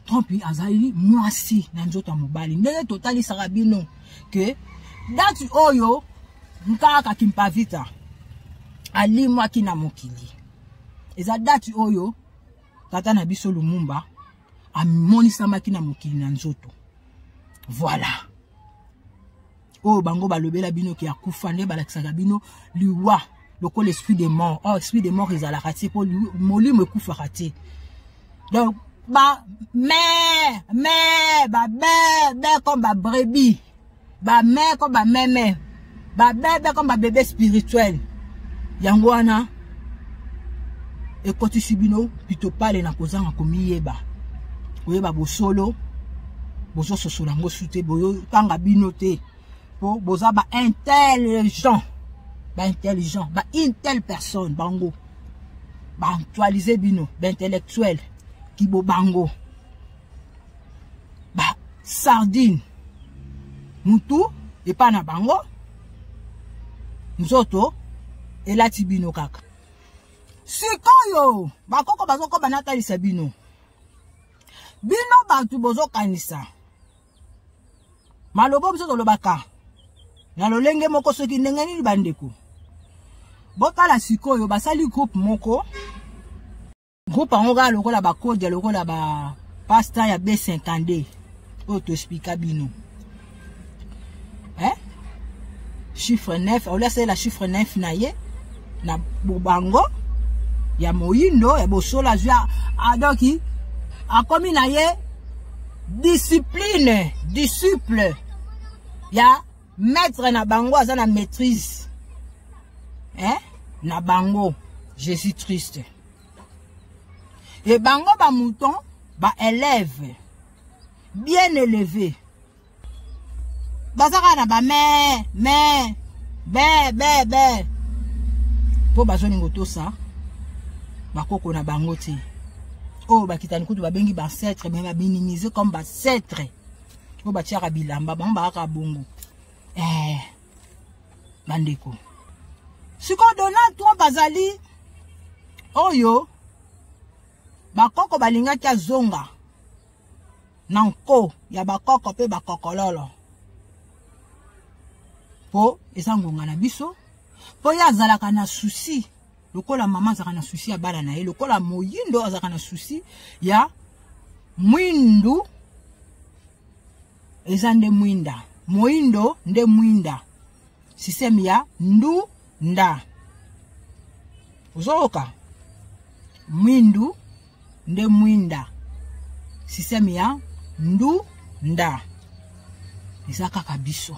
B: Trump azali mwasi na nzoto ya mobali, ndenge totalisaka bino ke date oyo nkaka Kimpavita alimwaki na mokili eza date oyo tata na biso Lumumba amonisamaki na mokili na nzoto. Voilà oyo bango balobela bino ke akufa, nde balakisaka bino liwa lokola esprit de mort. Or esprit de mort ezalaka te, mpo molimo ekufaka te. Donc ba mère mère ba be be comme ba brebis, ba mère comme ba meme, ba bebe comme ba bébé spirituel. Yango wana ekotisi bino pitopale na kozanga komiyeba, koyeba bosolo, bozososola yango su te, boyotanga bino te, po boza ba intelligent, ba intelligent, ba intel personne, bango ba actualiser bino, ba intellectuel kibo bango ba sardine mutu epa na bango, nzoto elati bino kaka. Sikoyo bakoko bazokoba natalisa bino, bino bato bozokanisa malobo biso tolobaka na lolenge moko soki ndenge nini. Bandeko, botala sikoyo basali groupe moko, groupe yango kaka lokola bakodia, lokola ba pasta ya B52 oyo toexplika bino, eh? Chiffre 9 olia asalela chiffre 9 na ye na bobango ya moyindo ya bosolo, azwi adoki akomi na ye discipline, disciple ya maître na bango, aza na maîtrise, eh? Na bango Jésus Christ e bango ba mouton, ba élève bien élevé, baza kaka na ba me me be be be, mpo bazolinga otosa bakoko na bango te, oyo bakitani kutu babengi bancêtre, me baminimize comme bancêtre oyo batiaka bilamba, bango bakaka bongo. Eh, bandeko, sikoyo Donald Trump azali oyo bakoko balingaki azonga na nko ya bakoko mpe bakokololo, mpo eza ngonga na biso, mpo ye azalaka na susi lokola mama azalaka na susi ya bana na ye, lokola moyindo azalaka na susi ya mwindu, eza nde mwinda, moyindo nde mwinda, systeme ya ndu nda, ozoyoka mwindu nde mwinda, systeme ya ndu nda, eza kaka biso.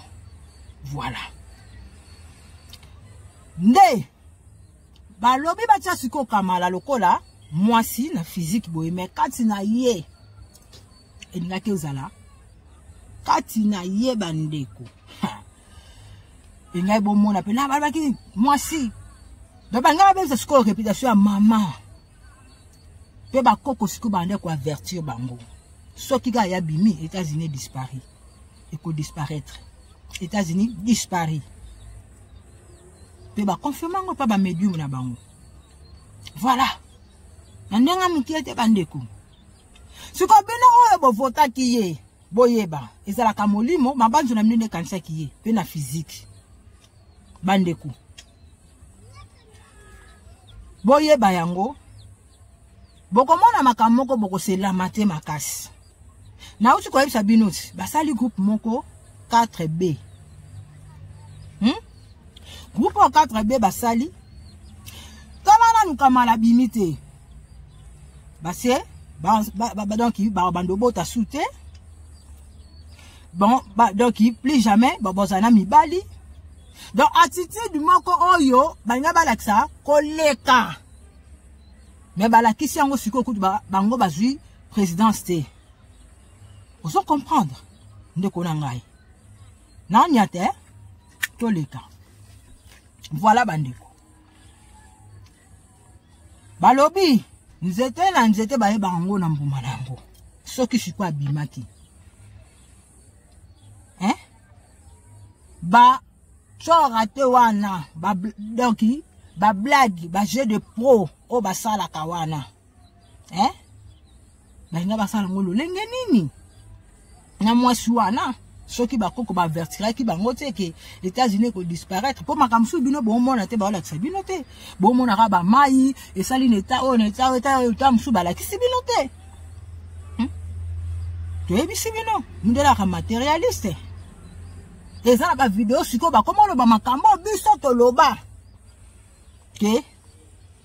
B: Voilà nde balobi batia sikoyo Kamala lokola mwasi na physique boye, me kati na ye elingaki ezala kati na ye, bandeko, engai bomona mpe na balobaki mwasi, donc balingai babebisa sikoyo réputation ya mama mpe bakoko. Sikoyo bande koavertir bango, soki kaka ya bimi, États-Unis dispari, ekodisparaître, États-Unis dispari, mpe baconfirme yango mpe bamédium na bango. Voilà na ndenge mokie te. Bandeko, sikoyo bino oyo bovotaki ye, boyeba ezalaka molimo mabanzo na bino nde ekanisaki ye mpe na physique. Bandeko, boyeba yango, bokomona makambo moko bokoselama te makasi. Nauti koyebisa bino ti basali groupe moko 4B, Groupe oyo 4B basali, tala nanu Kamala bimi te, base ba, ba, ba, donc bando bota su te, bon ba, donc plus jamais bozala na mibali. Donc attitude moko oyo balinga balakisa koleka, me balakisi yango sikoyo kutu bango bazwi. présidence te. Ozo comprendre ndeko na ngai. Nanya te toleka. Voilà bandeko. Balobi nzete na nzete bayeba yango na mbuma na yango. Soki sikoyo abimaki. Hein? Ba tsora te wana ba donc ba blague ba jeu de pro oyo basalaka wana. Hein? Balinga basala yango lolenge nini? Na mwasi wana soki bakoko bavertiraki bango te ke États-Unis eko disparaître mpo makambo mosusu bino bomona te, baolakisa bino te, bomonaka bamai esali na eta oyo na eta oyo eta oyo eta mosusu balakisi bino te. Toyebisi bino mundelaka materialiste eza na bavideo sikoyo bakoma oloba makambo biso toloba ke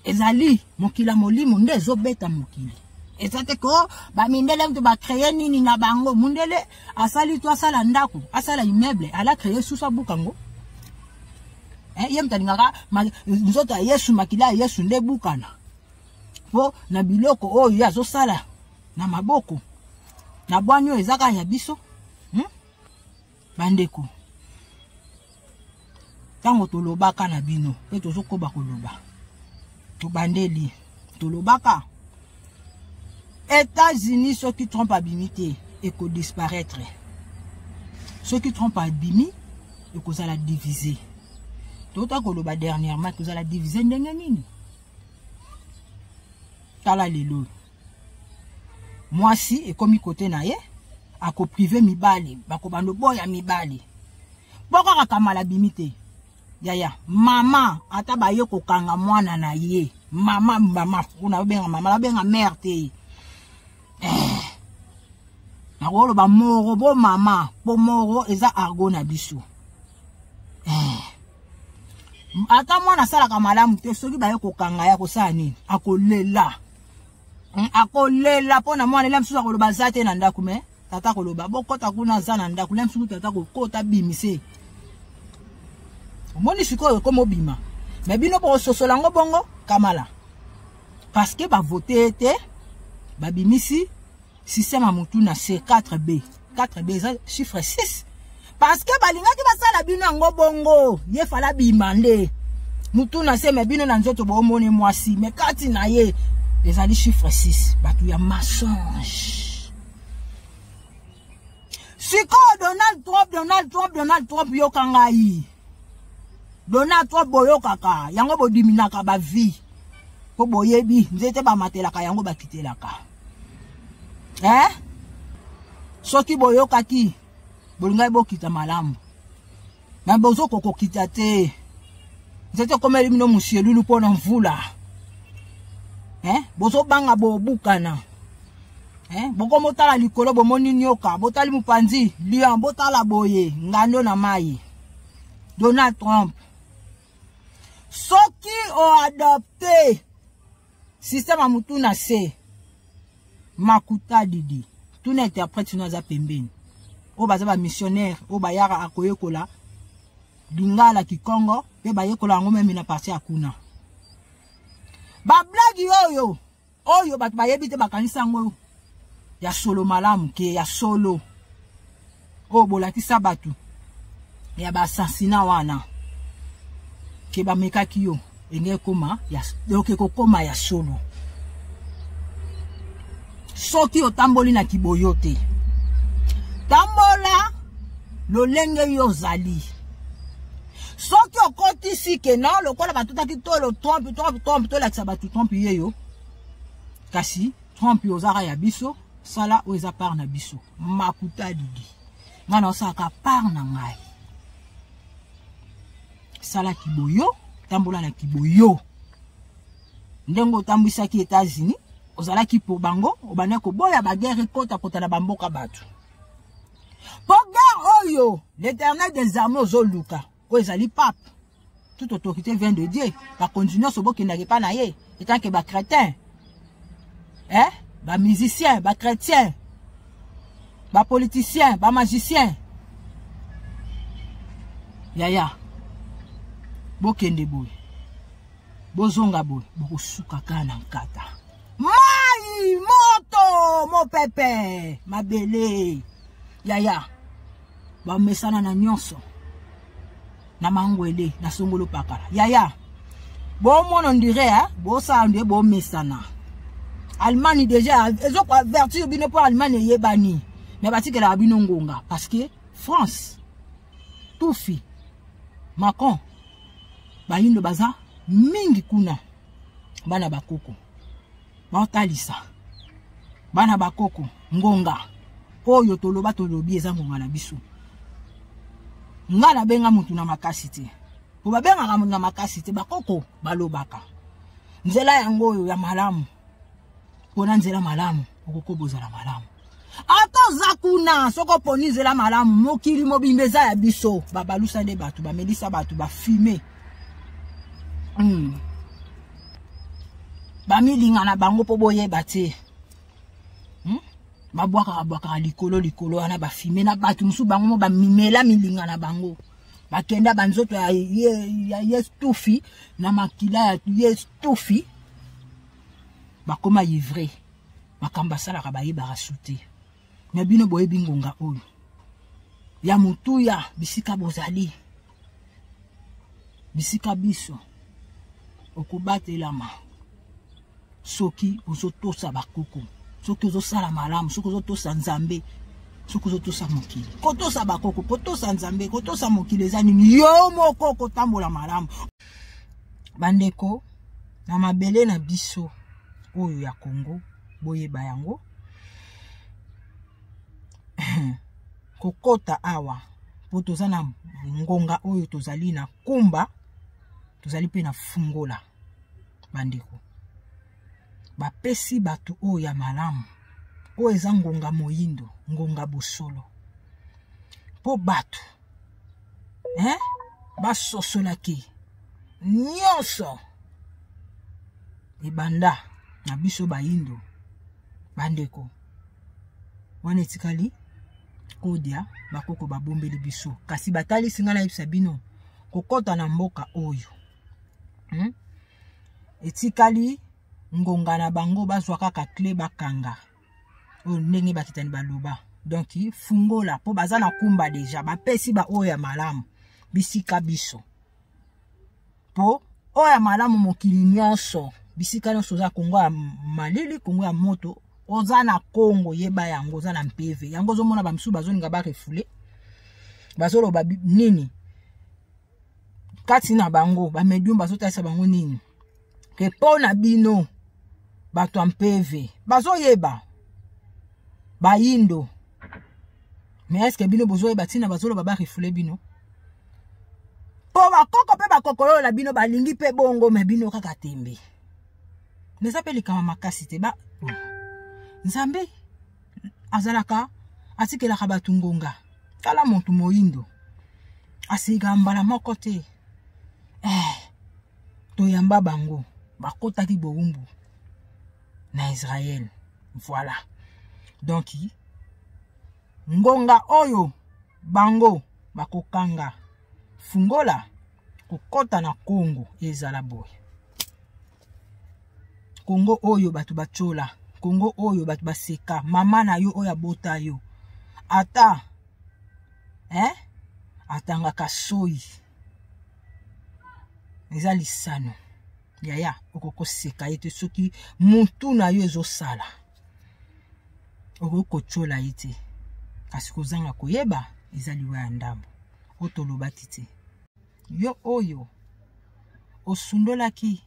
B: ezali mokili ya molimo nde ezobeta mokili. Eza te ko bamindele mutu bacreye nini na bango. Mundele asali to asala ndako, asala immeuble, ala creye susu abuka ngo. Ye mutu alingaka nzoto ya Yesu, makila ya Yesu nde ebukana po na biloko oyo ye azosala na maboko na bwani oyo eza kaka ya biso. Bandeko, ntango tolobaka na bino mpe tozokoba koloba, tobandeli tolobaka États-Unis soki Trump abimi te ekodisparaître, soki Trump abimi ekozala divisé. Tota koloba dernièrement ekozala divisé ndenge nini? Tala lelo mwasi ekomi kote na ye akoprive mibali, bakobanda boya mibali po kaka Kamala bimi te. Yaya mama ata baye kokanga mwana na ye, mama mama kuna obenga mama, obenga mère te. Nakoloba moro bo mama po moro eza argot na biso. Ata mwana asalaka malamu te, soki baye kokanga ya kosala nini? Akolela. Akolela mpo na mwana. Ela mosusu akoloba aza te na ndako, me tata koloba bokota kuna aza na ndako. Ela mosusu tata kokota bimise. Omoni sikoyo ekoma obima, me bino bokososola yango bongo Kamala parce que bavote te, babimisi système ya motu na C 4B. 4B eza chiffre 6 parce que balingaki basala bino yango bongo. Ye fala bima nde mutu na se, me bino na nzoto bomoni mwasi, me kati na ye ezali chiffre 6, bato ya mensonge. Sikoyo Donald Trump, Donald Trump, Donald Trump, yoka ngai. Donald Trump boyokaka yango, bodiminaka ba vie po boyebi nzete bamatelaka yango bakitelaka. Soki boyokaki bolingaki bokita malamu, na bozoko kokita te. Nzete ekomeli bino musielulu mpo na mvula. Bozobanga bobukana. Bokomotala likolo bomoni nyoka, botali mopanzi lion, botala boye ngando na mai. Donald Trump soki oadopte système ya mutu na se makuta didi tuna interprète no aza pembeni oyo baza ba missionnaire oyo bayaka akoyekola lingala kikongo mpe bayekola yango meme na parti ya kuna. Bablagi oyo oyo bato bayebi te, bakanisa yango ya solo malamu ke ya solo oyo bolakisa bato ya baassassinat wana ke bamekaki yo enge ekoma ya, donc ekokoma ya solo soki otamboli na kiboyo te. Tambola lolenge yo ozali. Soki okotisi ke non, lokola batutaki tolo Trump, Trump, Trump, tolakisa bato Trump ye yo, kasi Trump yo ozaka ya biso, sala oyo eza part na biso. Makuta didi ngai na osalaka part na ngai, sala kiboyo, tambola na kiboyo ndenge otambwisaki États-Unis, ozalaki po bango obandaki koboya baguerre ekotakota na bamboka bato. Po guerre oyo l'Éternel des armées ozoluka oyo ezali pape, toute autorité vient de Dieu, bakonzi nyonso bokendaka epa na ye etant que bachrétien, bamusicien, bachrétien, bapoliticien, bamagicien, yaya bokende boye bozonga boye bokosuka kaka na nkata mai. Mai, moto, mopepe, mabele. Yaya, bamesana na nyonso. Na mangwele, na songolo pakala. Yaya, bomona on dirait, hein, bosala nde bomesana. Allemagne déjà, ezo ko avertir bino po Allemagne eyebani. Mais batikelaka bino ngonga parce que France, Tufi, Macron, bayindo baza mingi kuna. Bana bakoko baotalisa bana bakoko ngonga oyo toloba tolobi eza ngonga na biso. Nga nabenga mutu na makasi te, po babengaka mutu na makasi te, bakoko balobaka nzela yango oyo ya malamu, pona nzela malamu okoko bozala malamu. Ata oza kuna soko oponi nzela malamu, mokili mobimba eza ya biso. Babalusa nde bato, bamelisa bato, bafume bamilinga na bango mpo boyeba te. Babwakaka bwakaka likolo likolo wana, bafume na bato mosusu bango mo bamimela milinga na bango, bakenda banzoto ya ye stufi na makila ya ye stufi, bakoma ivre. Makambo basalaka bayebaka su te. Na bino boyebi ngonga oyo ya motuya, bisika bozali, bisika biso okobatelama soki ozotosa bakoko, soki ozosala malamu, soki ozotosa Nzambe, soki ozotosa mokili. Kotosa bakoko, kotosa Nzambe, kotosa mokili eza nini? Yo moko kotambola malamu. Bandeko, na mabele na biso oyo ya Congo, boyeba yango. Kokota awa po toza na ngonga oyo tozali na kumba, tozali pe na fungola. Bandeko, bapesi bato oyo ya malamu, oyo eza ngonga moyindo, ngonga bosolo, po bato, hein, basosolaki nyonso ebanda na biso bayindo. Bandeko, wana etikali kodia bakoko babombeli biso, kasi batalisi nga nayebisa bino kokota na mboka oyo. Etikali ngonga na bango bazwa kaka clé bakanga oyo ndenge bakitani baloba. Donc fungola po baza na kumba deja, bapesi ba oyo ya malamu bisika biso, po oyo ya malamu mokili nyonso, bisika nyonso oza Kongo ya malili, Kongo ya moto, oza na Kongo, yeba yango, oza na mpeve yango. Ozomona ba misusu bazolinga ba refoulé, bazoloba nini kati na bango, ba medium bazotalisa bango nini ke mpo na bino bato ya mpeve bazoyeba bayindo. Mais est-ce que bino bozoyeba ntina bazoloba ba refoulé bino? Po bakoko mpe bakokolola bino balingi mpe bongo, me bino kaka tembe. Eza mpe likambo makasi te. Ba Nzambe azalaka atikelaka bato ngonga. Tala moto moyindo asika mbala moko te. Toyamba bango bakotaki bowumbu na Israël. Voilà. Donc ngonga oyo bango bakokanga fungola kokota na Kongo ezala boye. Kongo oyo bato batiola, Kongo oyo bato baseka, mama na yo oyo abota yo ata, hein, atangaka soyi eza lisano. Yaya, okokoseka ye te soki mutu na yo ezosala, okoki kotiola ye te, kasi kozanga koyeba eza liwa ya ndambo. Oyo tolobaki te, yo oyo osundolaki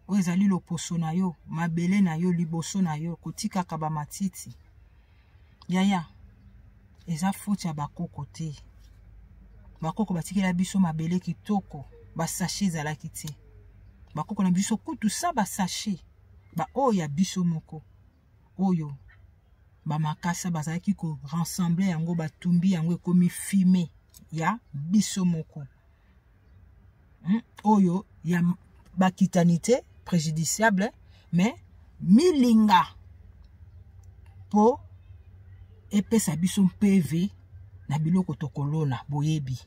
B: oyo ezali loposo na yo, mabele na yo, liboso na yo, kotikaka ba matiti. Yaya, eza faute ya bakoko te. Bakoko batikela biso mabele kitoko, ba sachet ezalaki te. Bakoko na biso kutu sa ba sachet, ba oyo ya biso moko oyo ba makasa bazalaki ko rassembler yango, batumbi yango ekomi fume ya biso moko. Oyo ya bakitani te, préjudiciable, mais milinga po epesa biso mpeve na biloko tokolona. Boyebi,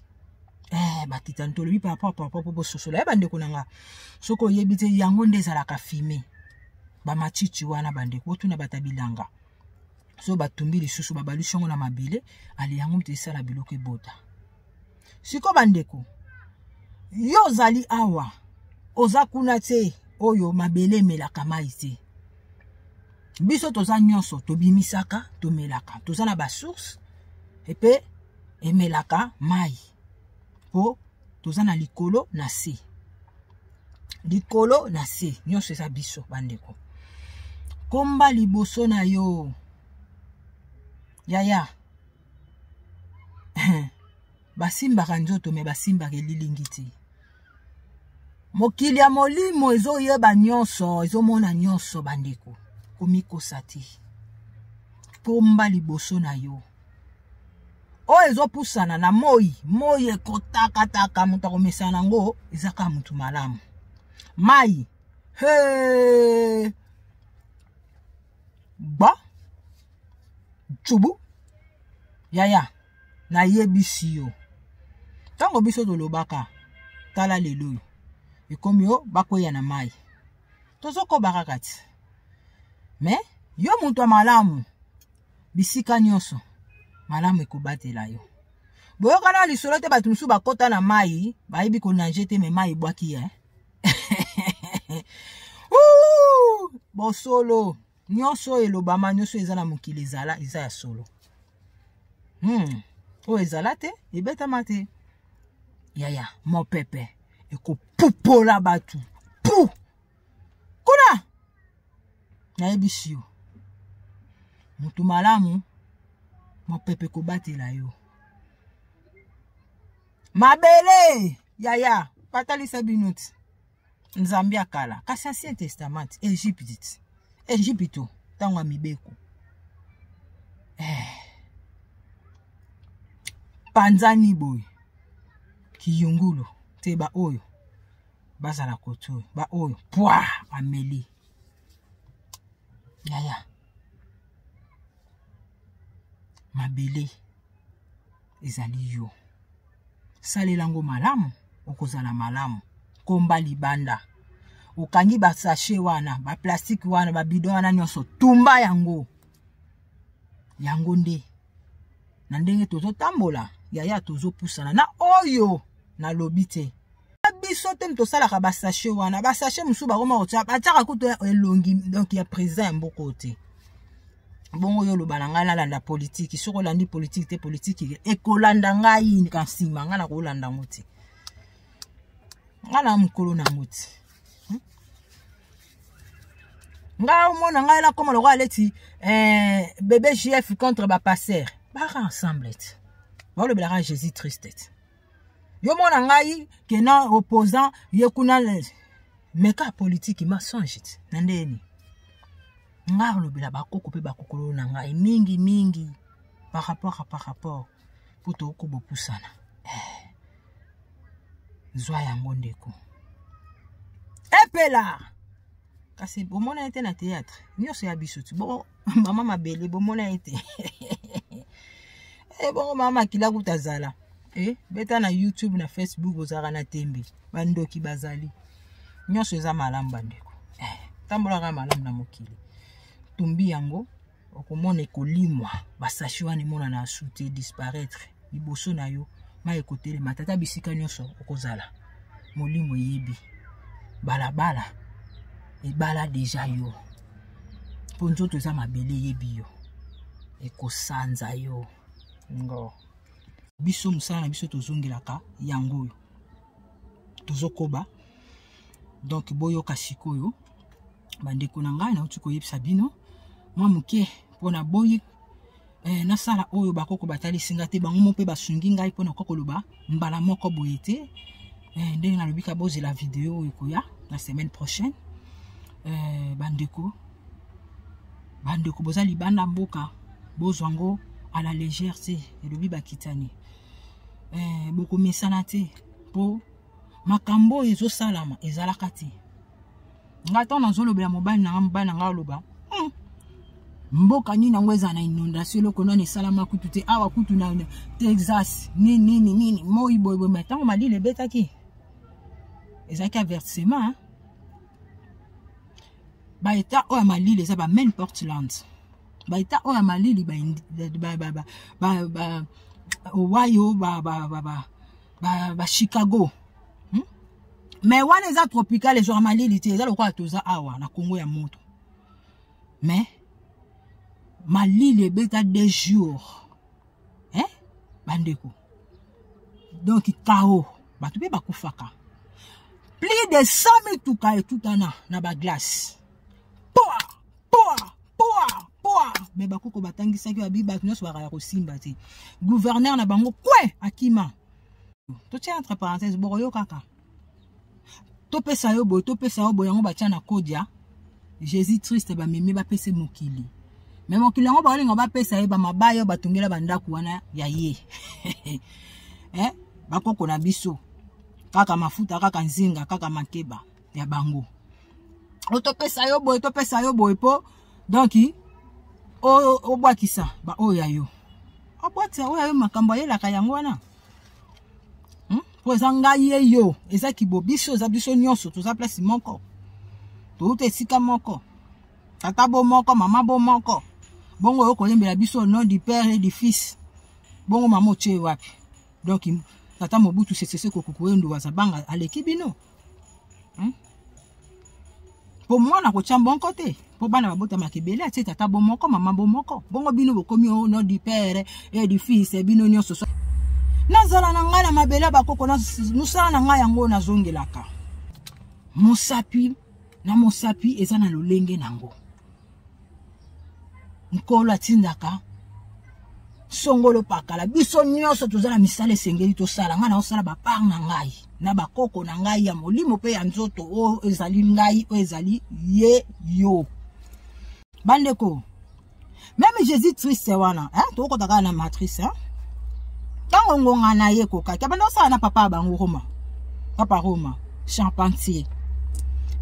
B: bakitani tolobi par rapport po bososola ya bandeko na nga. Soki oyebi te, yango nde ezalaka fume. Bamatiti wana bandeko, botuna bato ya bilanga, so batumbi lisusu babalusi yango na mabele, ale yango moto esala biloko ebota. Siko bandeko, yo ozali awa, oza kuna te, oyo mabele emelaka mai te. Biso toza nyonso tobimisaka, tomelaka, toza na basource epe emelaka mai, po toza na likolo na se, likolo na se, nyonso eza biso bandeko. Komba liboso na yo yaya. Basimbaka nzoto me basimbaka elilingi te. Mokili ya molimo ezoyeba nyonso, ezomona nyonso bandeko. Komikosa te, komba liboso na yo oyo ezopusana na moi, moi ekotakataka, moto akomesana yango eza kaka motu malamu. Mai he gba tsubu yaya, nayebisi yo ntango biso tolobaka, tala lelo oyo ekomi yo bakweya na mai, tozokoba kaka ti. Me yo moto ya malamu, bisika nyonso malamu ekobatela yo. Boyokana lisolo te, bato mosusu bakota na mai bayebi konage te, me mai ebwaki ye. Bosolo nyonso oyo elobama, nyonso eza na mokili ezala eza ya solo. Oyo ezala te, ebetama te yaya. Mopepe ekopupola bato pu kuna. Nayebisi yo, motu malamu, mopepe ekobatela yo. Mabele yaya, batalisa bino ti Nzambe ya kala, kasi Ancien Testament, Egypte ti Egypte ntango ya mibeko panzani boye kiyungulu te, ba oyo bazala kote oyo, ba oyo pwa ameli yaya. Mabele ezali yo, salela yango malamu, okozala malamu. Komba libanda, okangi basashe wana, baplastike wana, babidon wana nyonso, tumba yango. Yango nde na ndenge tozotambola yaya, tozopusana na oyo nalobi te. Biso te tosalaka basashe wana, basashe mosusu bakoma kotia, batiaka kutu elongi donc ya président ya mboka oyo te. Bongo yo oloba na ngai nalanda politiki, soki olandi politiki te, politiki ekolanda ngai ka nsima. Ngai nakolanda yango te, ngai na mokolo na yango te. Ngai omona ngai nakoma lokola leti bébé JF contre bapasser baka ensemble te, balobelaka Jésus triste te. Yo mona ngai kena opposant ye kuna, meka politiki mensonge te na ndeni. Ngai alobela bakoko mpe bakokolo na ngai mingi mingi par rapport à par rapport mpo tokobopusana. Zwa yango ndeko, epela kasi bomona ye te na théâtre nyonso ya biso ti bongo mama mabele, bomona ye te. Bongo mama makila kuta azala beta na YouTube, na Facebook, ozalaka na tembe, bandoki bazali nyonso. Eza malamu bandeko, tambolaka malamu na mokili. Tumbi yango, okomona ekolimwa, basashi wana emonana asu te, disparaître liboso na yo. Mai ekotelema tata, bisika nyonso okozala, molimo eyebi balabala ebala deja yo, mpo nzoto eza mabele, eyebi yo, ekosanza yo ngo. Biso mosala na biso tozongelaka yango oyo tozokoba. Donc boyoka sikoyo bandeko na ngai, nauti koyebisa bino mwa moke mpona boyi nasala oyo bakoko batalisi nga te, bango mo mpe basungi ngai mpona kwa koloba mbala moko boye te. Ndenge nalobi ka, bozela video oyo ekoya na semaine prochaine. Bandeko, bandeko boza libanda mboka, bozwa yango à la légère te. Elobi bakitani, bokomesana te, mpo makambo oyo ezosalama ezalaka te. Nga ntango nazolobela mobali na nga, mobali na nga aloba, mboka nini yango eza na inondation, eloko nani esalama kutu te awa kutu na Texas, nini nini nini, moi boyeboye. Ma ntango malili ebetaki, ezalaki avertissement. Baetat oyo ya malili eza ba Maine, Portland. Baetat oyo ya malili ba, ba, ba, ba, ba, ba Ohio, ba, ba, ba, ba, ba, ba Chicago. Mais wana eza tropical, ezwaka malili te, eza lokola toza awa na Congo ya moto. Mais malili ebeta 2 jours, eh? Bandeko, donc kao bato mpe bakufaka. Plus de 100 mituka etutana na baglace, poa poa poa poa. Mais bakoko batangisaki babi bato nyonso bakaya kosimba te. Gouverneur na bango kwe akima. Totia entre parenthèse, bokoyo kaka topesa yo boye, topesa yo boye. Yango batia na kodia Jésus triste, bamemi bapesa mokili. Mais mokili yango baolinga bapesa ye bamabaya oyo batongela bandako wana ya ye, eh? Bakoko na biso kaka mafuta, kaka nzinga, kaka makeba ya bango. O topesa yo boye, topesa yo boye, mpo donc obwakisa baoyo ya yo, obwakisa oyo ya yo. Makambo ayelaka yango wana, Mpo eza ngai ye yo, eza kibo biso, eza biso nyonso toza place moko, touta esika moko, tata bo moko, mama bo moko. Bongo oyo koyembela biso au nom du Père et du Fils, bongo mama otie wapi? Donc tata Mobutu Sese Seko Kuku Wazabanga aleki bino, Mpo mwana kotya mbonko te, mpo bana babotamaka ebele. Atie tata bo moko, mama bo moko. Bongo bino bokomi au nom du Père et du Fils, bino nyonso. Nazala na ngai na mabele ya bakoko, mosala na ngai yango nazongelaka. Mosapi na mosapi eza na lolenge nango. Nkolo atindaka songolo pakala. Biso nyonso toza na misala esengeli tosala. Ngai naosala bapart na ngai na bakoko na ngai ya molimo mpe ya nzoto. Oyo ezali ngai, oyo ezali ye yo. Bandeko, même Jésus triste wana, hein, tokokota kaka na matrice, hein? Ntango ngonga na ye ekokaki, abanda kosala na papa ya bango Roma, papa Roma charpentier.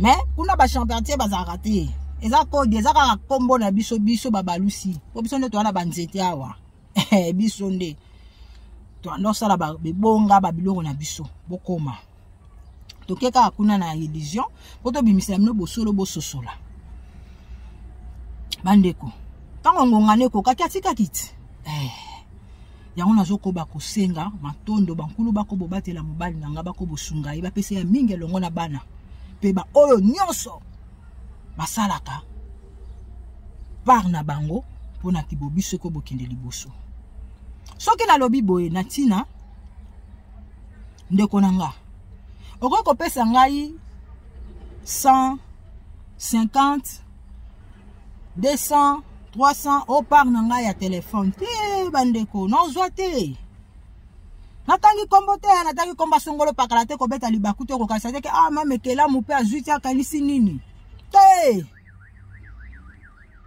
B: Mais kuna bacharpentier bazalaka te, eza kode, eza kaka nkombo na biso. Biso babalusi, po biso nde toza na banzete awa. Biso nde toanda kosala bebonga babiloko na biso. Bokoma toke kaka kuna na illusion mpo tobimisela bino bosolo, bososola. Bandeko, ntango ngongana ekokaki, atikaki ti, eh. Yango nazokoba kosenga matondo bankulu bakobobatela mobali na nga, bakobosunga ye, bapesa ya mingi elongo na bana mpe baoyo nyonso basalaka part na bango mpona kibobiso eko bokende liboso. Soki nalobi boye na ntina, ndeko na nga, okoki kopesa ngai 100, 50, 200, 300 o part na ngai ya telefone te. Bandeko, nazwa te, natangi nkombo te, natangi nkombo asongolo pakala te, kobeta libaku te, kokanisa te ke ah, mamekelamu mpe azwi te, akanisi nini te.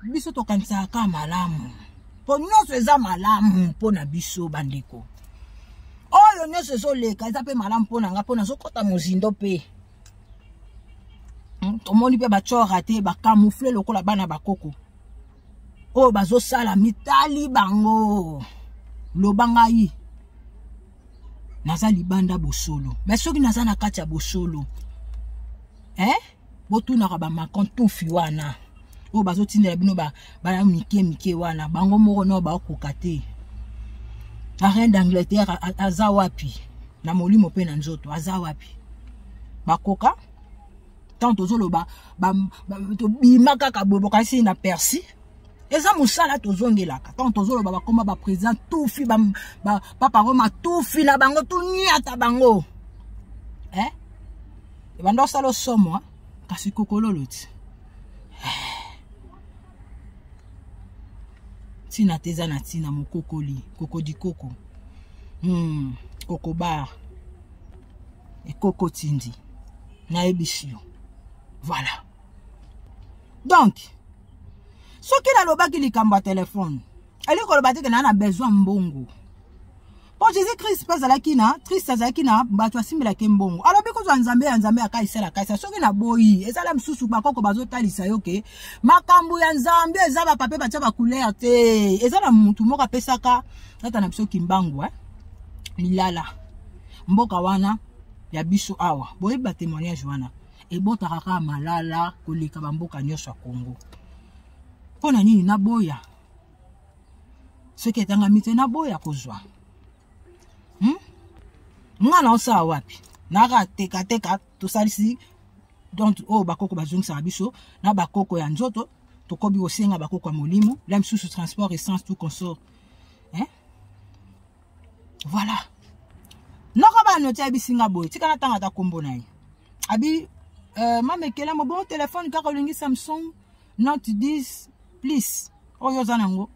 B: Biso tokanisaka kaka malamu, mpo nyonso eza malamu mpo na biso. Bandeko, oyo nyonso ezoleka eza mpe malamu mpo na nga, mpo nazokɔta mozindo mpe Tomoni mpe bacora te, bacamoufle lokola bana bakoko oyo bazosala mitali bango. Loba ngai naza libanda bosolo, mais soki naza na kati ya bosolo, eh? Botunaka bamacon tufi wana oyo bazotindela bino bana mike mike wana, bango moko nao bakoka te. La reine d'Angleterre aza wapi na molimo mpe na nzoto? Aza wapi? Bakoka ntango tozoloba, tobima kaka boye, bokanisi na persi eza mosala. Tozongelaka ntango tozoloba, bakoma baprésident tufi, papa Roma tufi na bango, toniata bango, eh? Ebanda osala osomo, kasi kokololo ti ntina te, eza na ntina mokokoli kokodikoko, Kokobar ekoko tindi, nayebisi yo. Voilà, donc soki nalobaki likambo ya telefone, elingi koloba te ke naa na besoin mbongo, mpo Jésus Christ mpe azalaki na triste, azalaki na bato asimbelaki mbongo. Alobi kozwa Nzambe ya Nzambe ya Kaisala Kaisala. Soki naboyi, ezala mosusu bakoko bazotalisa yo ke makambo ya Nzambe eza bapape batia bacouleur te. Eza na mutu moko apesaka tata na biso Kimbangu, eh? Lilala mboka wana ya biso awa, boyebi batémoignage wana. Ebotaka kaka malala koleka bamboka nyonso ya Congo. Mpo na nini naboya? Soki etangami te, naboya kozwa. Nga na osala wapi? Naka tekateka, tosalisi donc oyo bakoko bazongisaka biso na bakoko ya nzoto, tokobi kosenga bakoko ya molimo la misusu, transport, essence, tout consort, hein? Voilà, noko bano ti ayebisi nga boye, tika natanga ata nkombo na ye. Abi mama Ekelamu, bon telefone kaka olingi Samsung Note 10 Plus oyo oza nango.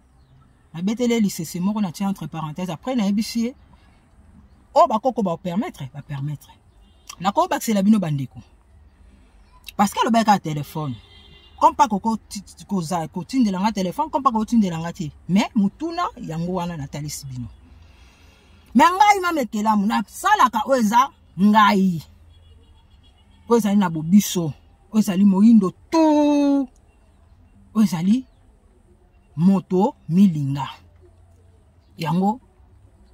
B: Nabeteli ye lisese moko, natie entre parenthèse. Après nayebisi ye oyo bakoko bapermettre, bapermettre. Nakobakisela bino bandeko, parce que alobaki kaka telefone, comme pa koko kotindela nga telefone, comme pa kotindela nga te. Mais motuna yango wana natalisi bino. Me ngai mama Ekelamu nasalaka oyo eza ngai, oyo ezali na bobiso, oyo ezali moyindo tu, oyo ezali moto milinga. Yango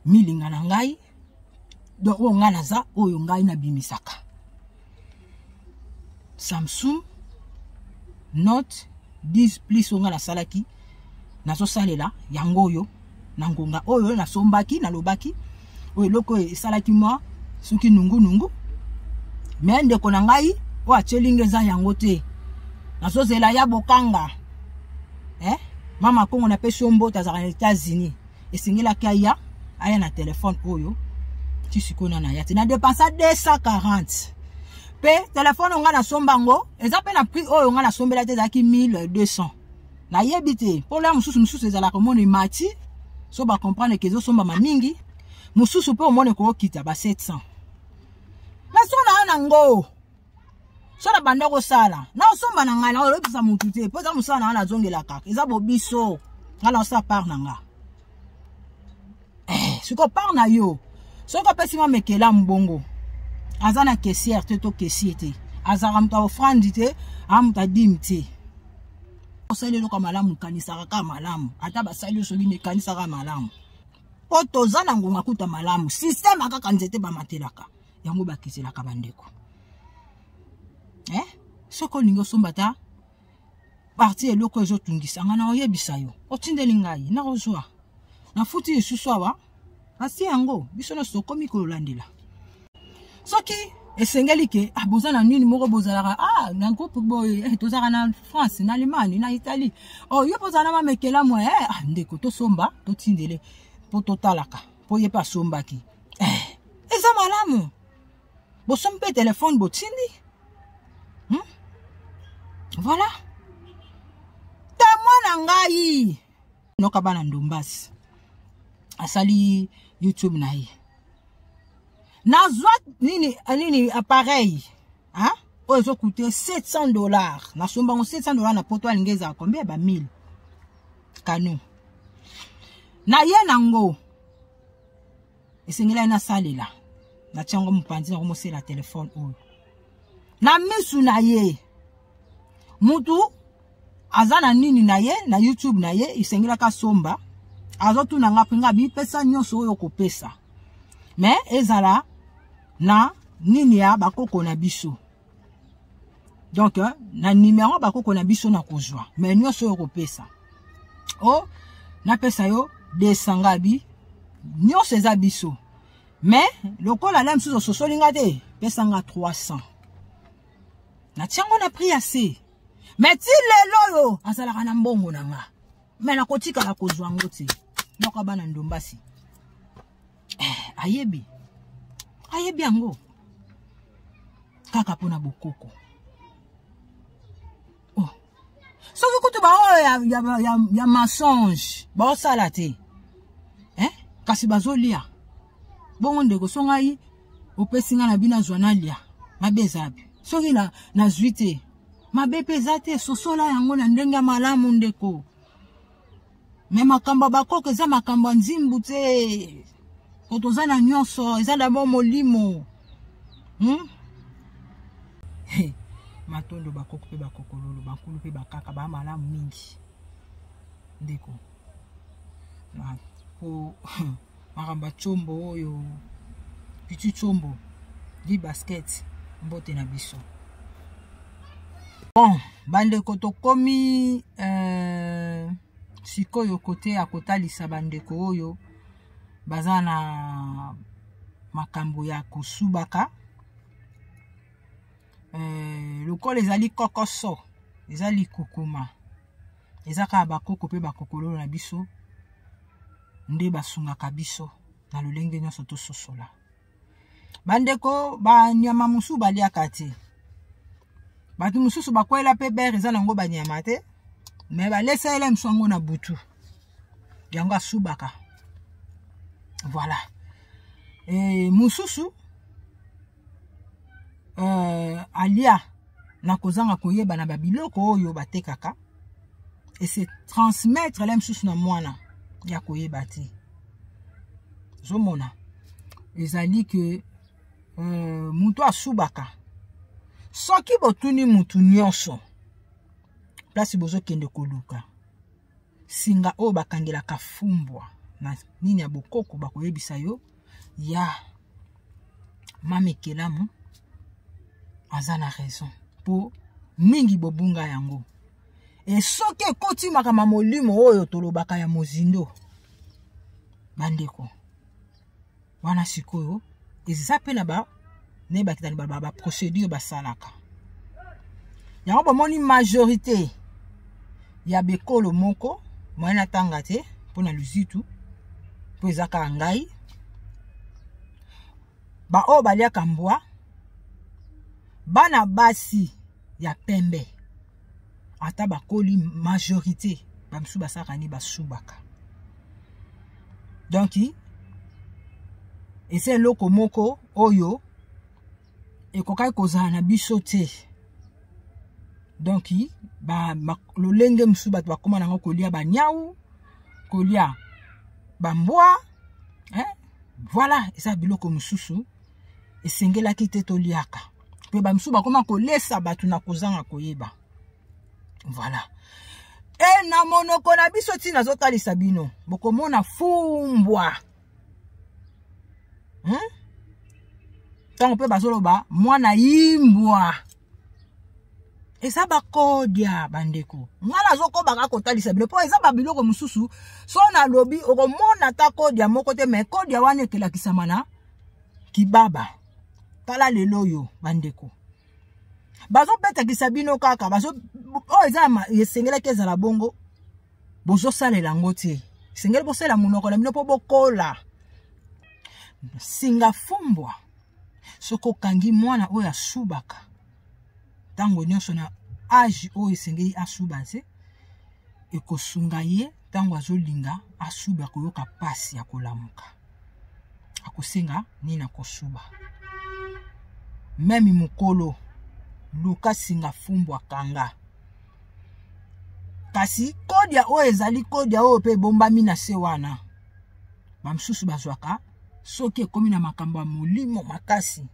B: milinga na ngai, donc oyo ngai naza, oyo ngai nabimisaka Samsung Note 10 Plus oyo ngai nasalaki, nazosalela yango oyo na ngonga oyo nasombaki. Nalobaki oyo eloko oyo esalaki mwa soki nungunungu, me ndeko na ngai oyo atielinga eza yango te. Nazozela ya bokanga, eh? Mama Kongo, napesi yo mbote. Azalaka na États-Unis, esengelaki aya na telefone oyo. Ti sikoyo nana aya te. Na dépensa 240 mpe telefone oyo ngai nasomba yango eza mpe na prix oyo ngai nasombela te, ezalaki 1200. Nayebi te mpo la mosusu mosusu ezalaka omona emati, so bacomprendre ke ezosombama mingi. Mosusu mpe omona ekokita ba 700. Mais so na nango, so na banda kosala, naosomba na ngai, naolobisa motu te, mpo eza mosala na ngai, nazongela kaka, eza bobiso. Ngai naosala part na nga. Eh, sikoyo part na yo, soki opesi nga mekela mbongo, aza na caissière te to caissier te, azalaka moto aofrande te, aa moto adime te. Osali eloko malamu, kanisaka kaka malamu. Ata basali yo soki nekanisaka malamu, mpo toza na ngonga kuta malamu. Systeme kaka nzete bamatelaka yango, bakiselaka bandeko, eh? Soki olingi osomba ta parti, eloko ezotungisa ngai, na oyebisa yo, otindeli ngai, nakozwa, nafuti lisusu awa. Asi yango biso nyonso tokomi kolandela. Soki esengeli ke ah, boza na nini moko, bozalaka ah, na groupe boye, eh, tozalaka na France, na Allemagne, na Italie. Oh, yo mpo ozala na mamekela mwa, eh, ah, ndeko, tosomba, totindele mpo totalaka, mpo ye mpe asombaki, eh, eza malamu. Bosombi mpe telefone, botindi, Voilà, témoin na ngai noka bana ndombasi asali YouTube na ye. Nazwa nini nini, appareil, hein? Oyo ezokute 700 $. Nasomba yango 700 $ na Poto. Alingi ezala combien? Ba 1000 kano na ye nango. Esengelaki nasalela, natia yango mopanzi, nango mosela telefone oyo na misu na ye. Mutu aza na nini na ye na YouTube na ye, esengelaki asomba. Azotuna nga mpe nga bipesa nyonso oyo okopesa, me ezala na nini ya bakoko na biso, donc na nimero bakoko na biso na kozwa. Me nyonso oyo okopesa, o napesa yo 200, ngabi nyonso eza biso. Me lokola la mosusu ososoli nga te, pesa nga 300, natia yango na prix ya se. Me ti lelo oyo azalaka na mbongo na nga, me nakotikala kozwa yango te. Moko bana ndombasi, eh, ayebi, ayebi yango kaka mpona bokoko. Oh. Soki kutu baoyo ya mensonge baosala te, eh? Kasi bazolia bongo. Ndeko, so ngai opesi ngai na bino, azwa, nalia, mabe eza bi? Soki nazwi te, mabe mpe eza te. Sosola yango na ndenge ya malamu, ndeko. Me makambo ya bakoko eza makambo ya nzimbu te, po toza na nyonso, eza d'abord molimo, Matondo bakoko mpe bakokololo, bankulu mpe bakaka baa malamu mingi, ndeko. Po makambo ya tshombo oyo, petit tshombo di basket, mbote na biso. Bon, bandeko tokomi sikoyo kote ya kotalisa bandeko oyo baza na makambo ya kosubaka. Lokola ezali kokoso, eza likukuma, eza kaka bakoko mpe bakokololo na biso nde basungaka biso na lolenge nyonso tososola. Bandeko, banyama mosusu baliaka te, bato mosusu bakwela mpe bere eza nango banyama te, me balesa ele mosu yango na butu, yango asubaka. Voilà. Mosusu alia na kozanga koyeba na babiloko oyo batekaka, et se transmettre le mosusu na mwana ya koyeba te. Ozomona ezali ke mutu asubaka. Soki botuni mutu nyonso place bozokende koluka singa oyo bakangelaka fumbwa na nini ya bokoko, bakoyebisa yo ya mama Ekelamu aza na raison, po mingi bobunga yango. E soki ekoti makambo ya molimo oyo tolobaka ya mozindo, bandeko, wana sikoyo eza mpe na ba nayebakitani ba procédure basalaka yango. Bomoni majorité ya bekolo moko moye natanga te mpona luzitu, mpo eza kaka ngai, baoyo baliaka mbwa, bana basi ya pembe, ata bakoli, majorité bamisusu basalaka nini? Basubaka. Donc eza eloko moko oyo ekokaki kozala na biso te. Donc lolenge mosusu bato bakóma nango kolia banyau, kolia bambwa, hein? Voilà, eza biloko mosusu esengelaki te toliaka, mpe bamisusu bakóma kolesa bato na kozanga koyeba. Voilà. E na monoko na biso ntina azotalisa bino, bokomona fumbwa, Ntango mpe bazoloba mwana yimbwa, eza bakodia. Bandeko, ngai nazokobaka kotalisa bino mpo eza babiloko mosusu so nalobi okomona ata kodia moko te, me kodia wana ekelakisama na kibaba. Tala lelo oyo bandeko bazobetakisa bino kaka bazo oyo eza esengelaki ezala bongo, bozosalela yango te. Esengeli bosalela monoko na bino mpo bokola singa fumbwa. Soki okangi mwana oyo asubaka ntango nyonso na age oyo esengeli asuba te, ekosunga ye ntango azolinga asuba, koyoka mpasi ya kolamuka, akosenga nini? Akosuba. Meme mokolo luka singa fumbwa, kanga. Kasi kodia oyo ezali kodia oyo mpe ebombami na se wana, bamosusu bazwaka soki ekomi na makambo ya molimo makasi,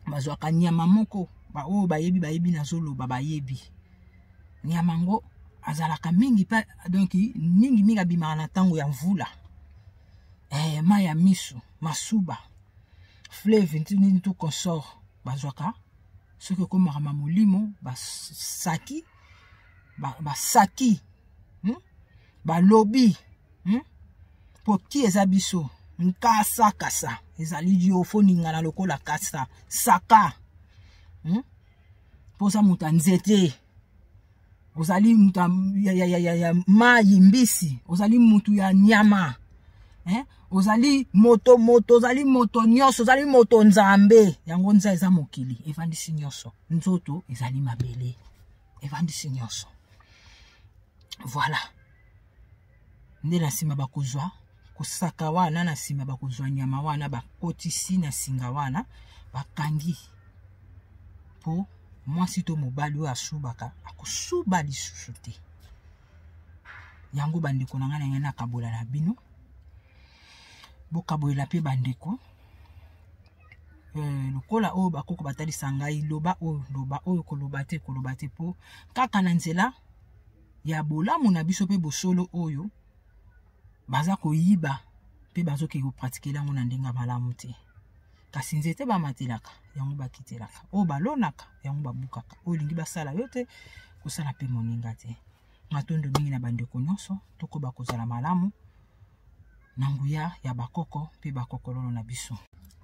B: bazwaka nyama moko. Baoyo bayebi, bayebi nazoloba, bayebi nyama yango azalaka mingi mpe. Donc mingi mingi abimaka na ntango ya mvula, mai ya miso, masuba, fleuve, nini tout consort. Bazwaka soki ekomaka ma molimo, basaki basaki, Balobi, Po ki eza biso nkasa kasa, ezali yo fo ningana lokola kasa saka, Mpo oza moto ya nzete, ozali moto ya mai mbisi, ozali moto ya nyama, eh? Ozali moto moto, ozali moto nyonso, ozali moto nzambe. Yango nza eza mokili evandisi nyonso, nzoto ezali mabele evandisi nyonso. Voilà nde na nsima bakozwa kosaka wana, na nsima bakozwa nyama wana, bakotisi na singa wana, bakangi, mpo mwasi to mobali oyo asubaka akosuba lisusu te. Yango bandeko na ngai, na ngai nakabola na bino, bokabolela mpe bandeko lokola oyo bakoko batalisa ngai. Loba oyo, loba oyo, koloba te, koloba te, mpo kaka na nzela ya bolamu na biso mpe bosolo oyo baza koyiba mpe bazokende kopratikela yango na ndenge ya malamu te. Kasi nzete bamatelaka yango bakitelaka, oyo balonaka yango babukaka, oyo olingi basala yo te kosala mpe moninga te. Matondo mingi na bandeko nyonso, tokoba kozala malamu na nguya ya bakoko mpe bakokololo na biso.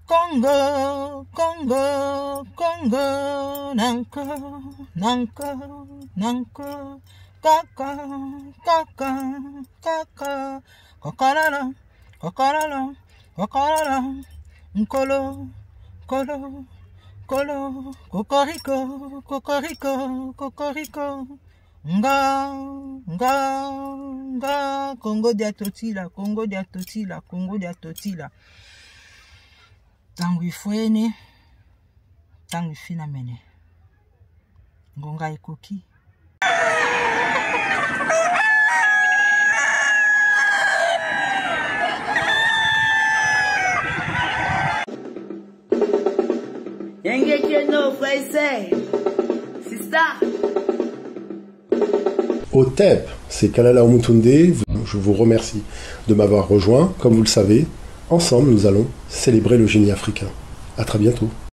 B: Congo, Congo, Congo, nanko, nanko, nanko, kaka, kaka, kaka, kokololo, kokololo, kokololo, nkolo, nkolo, nkolo, kokoriko, kokoriko, kokoriko, nga, nga, nga, Congo dia totila, Congo dia totila, Congo dia totila. Ntango ifwene, ntango ifinamene, ngonga ekoki.
E: Otep, c'est Kalala Omutunde. Je vous remercie de m'avoir rejoint. Comme vous le savez, ensemble, nous allons célébrer le génie africain. À très bientôt.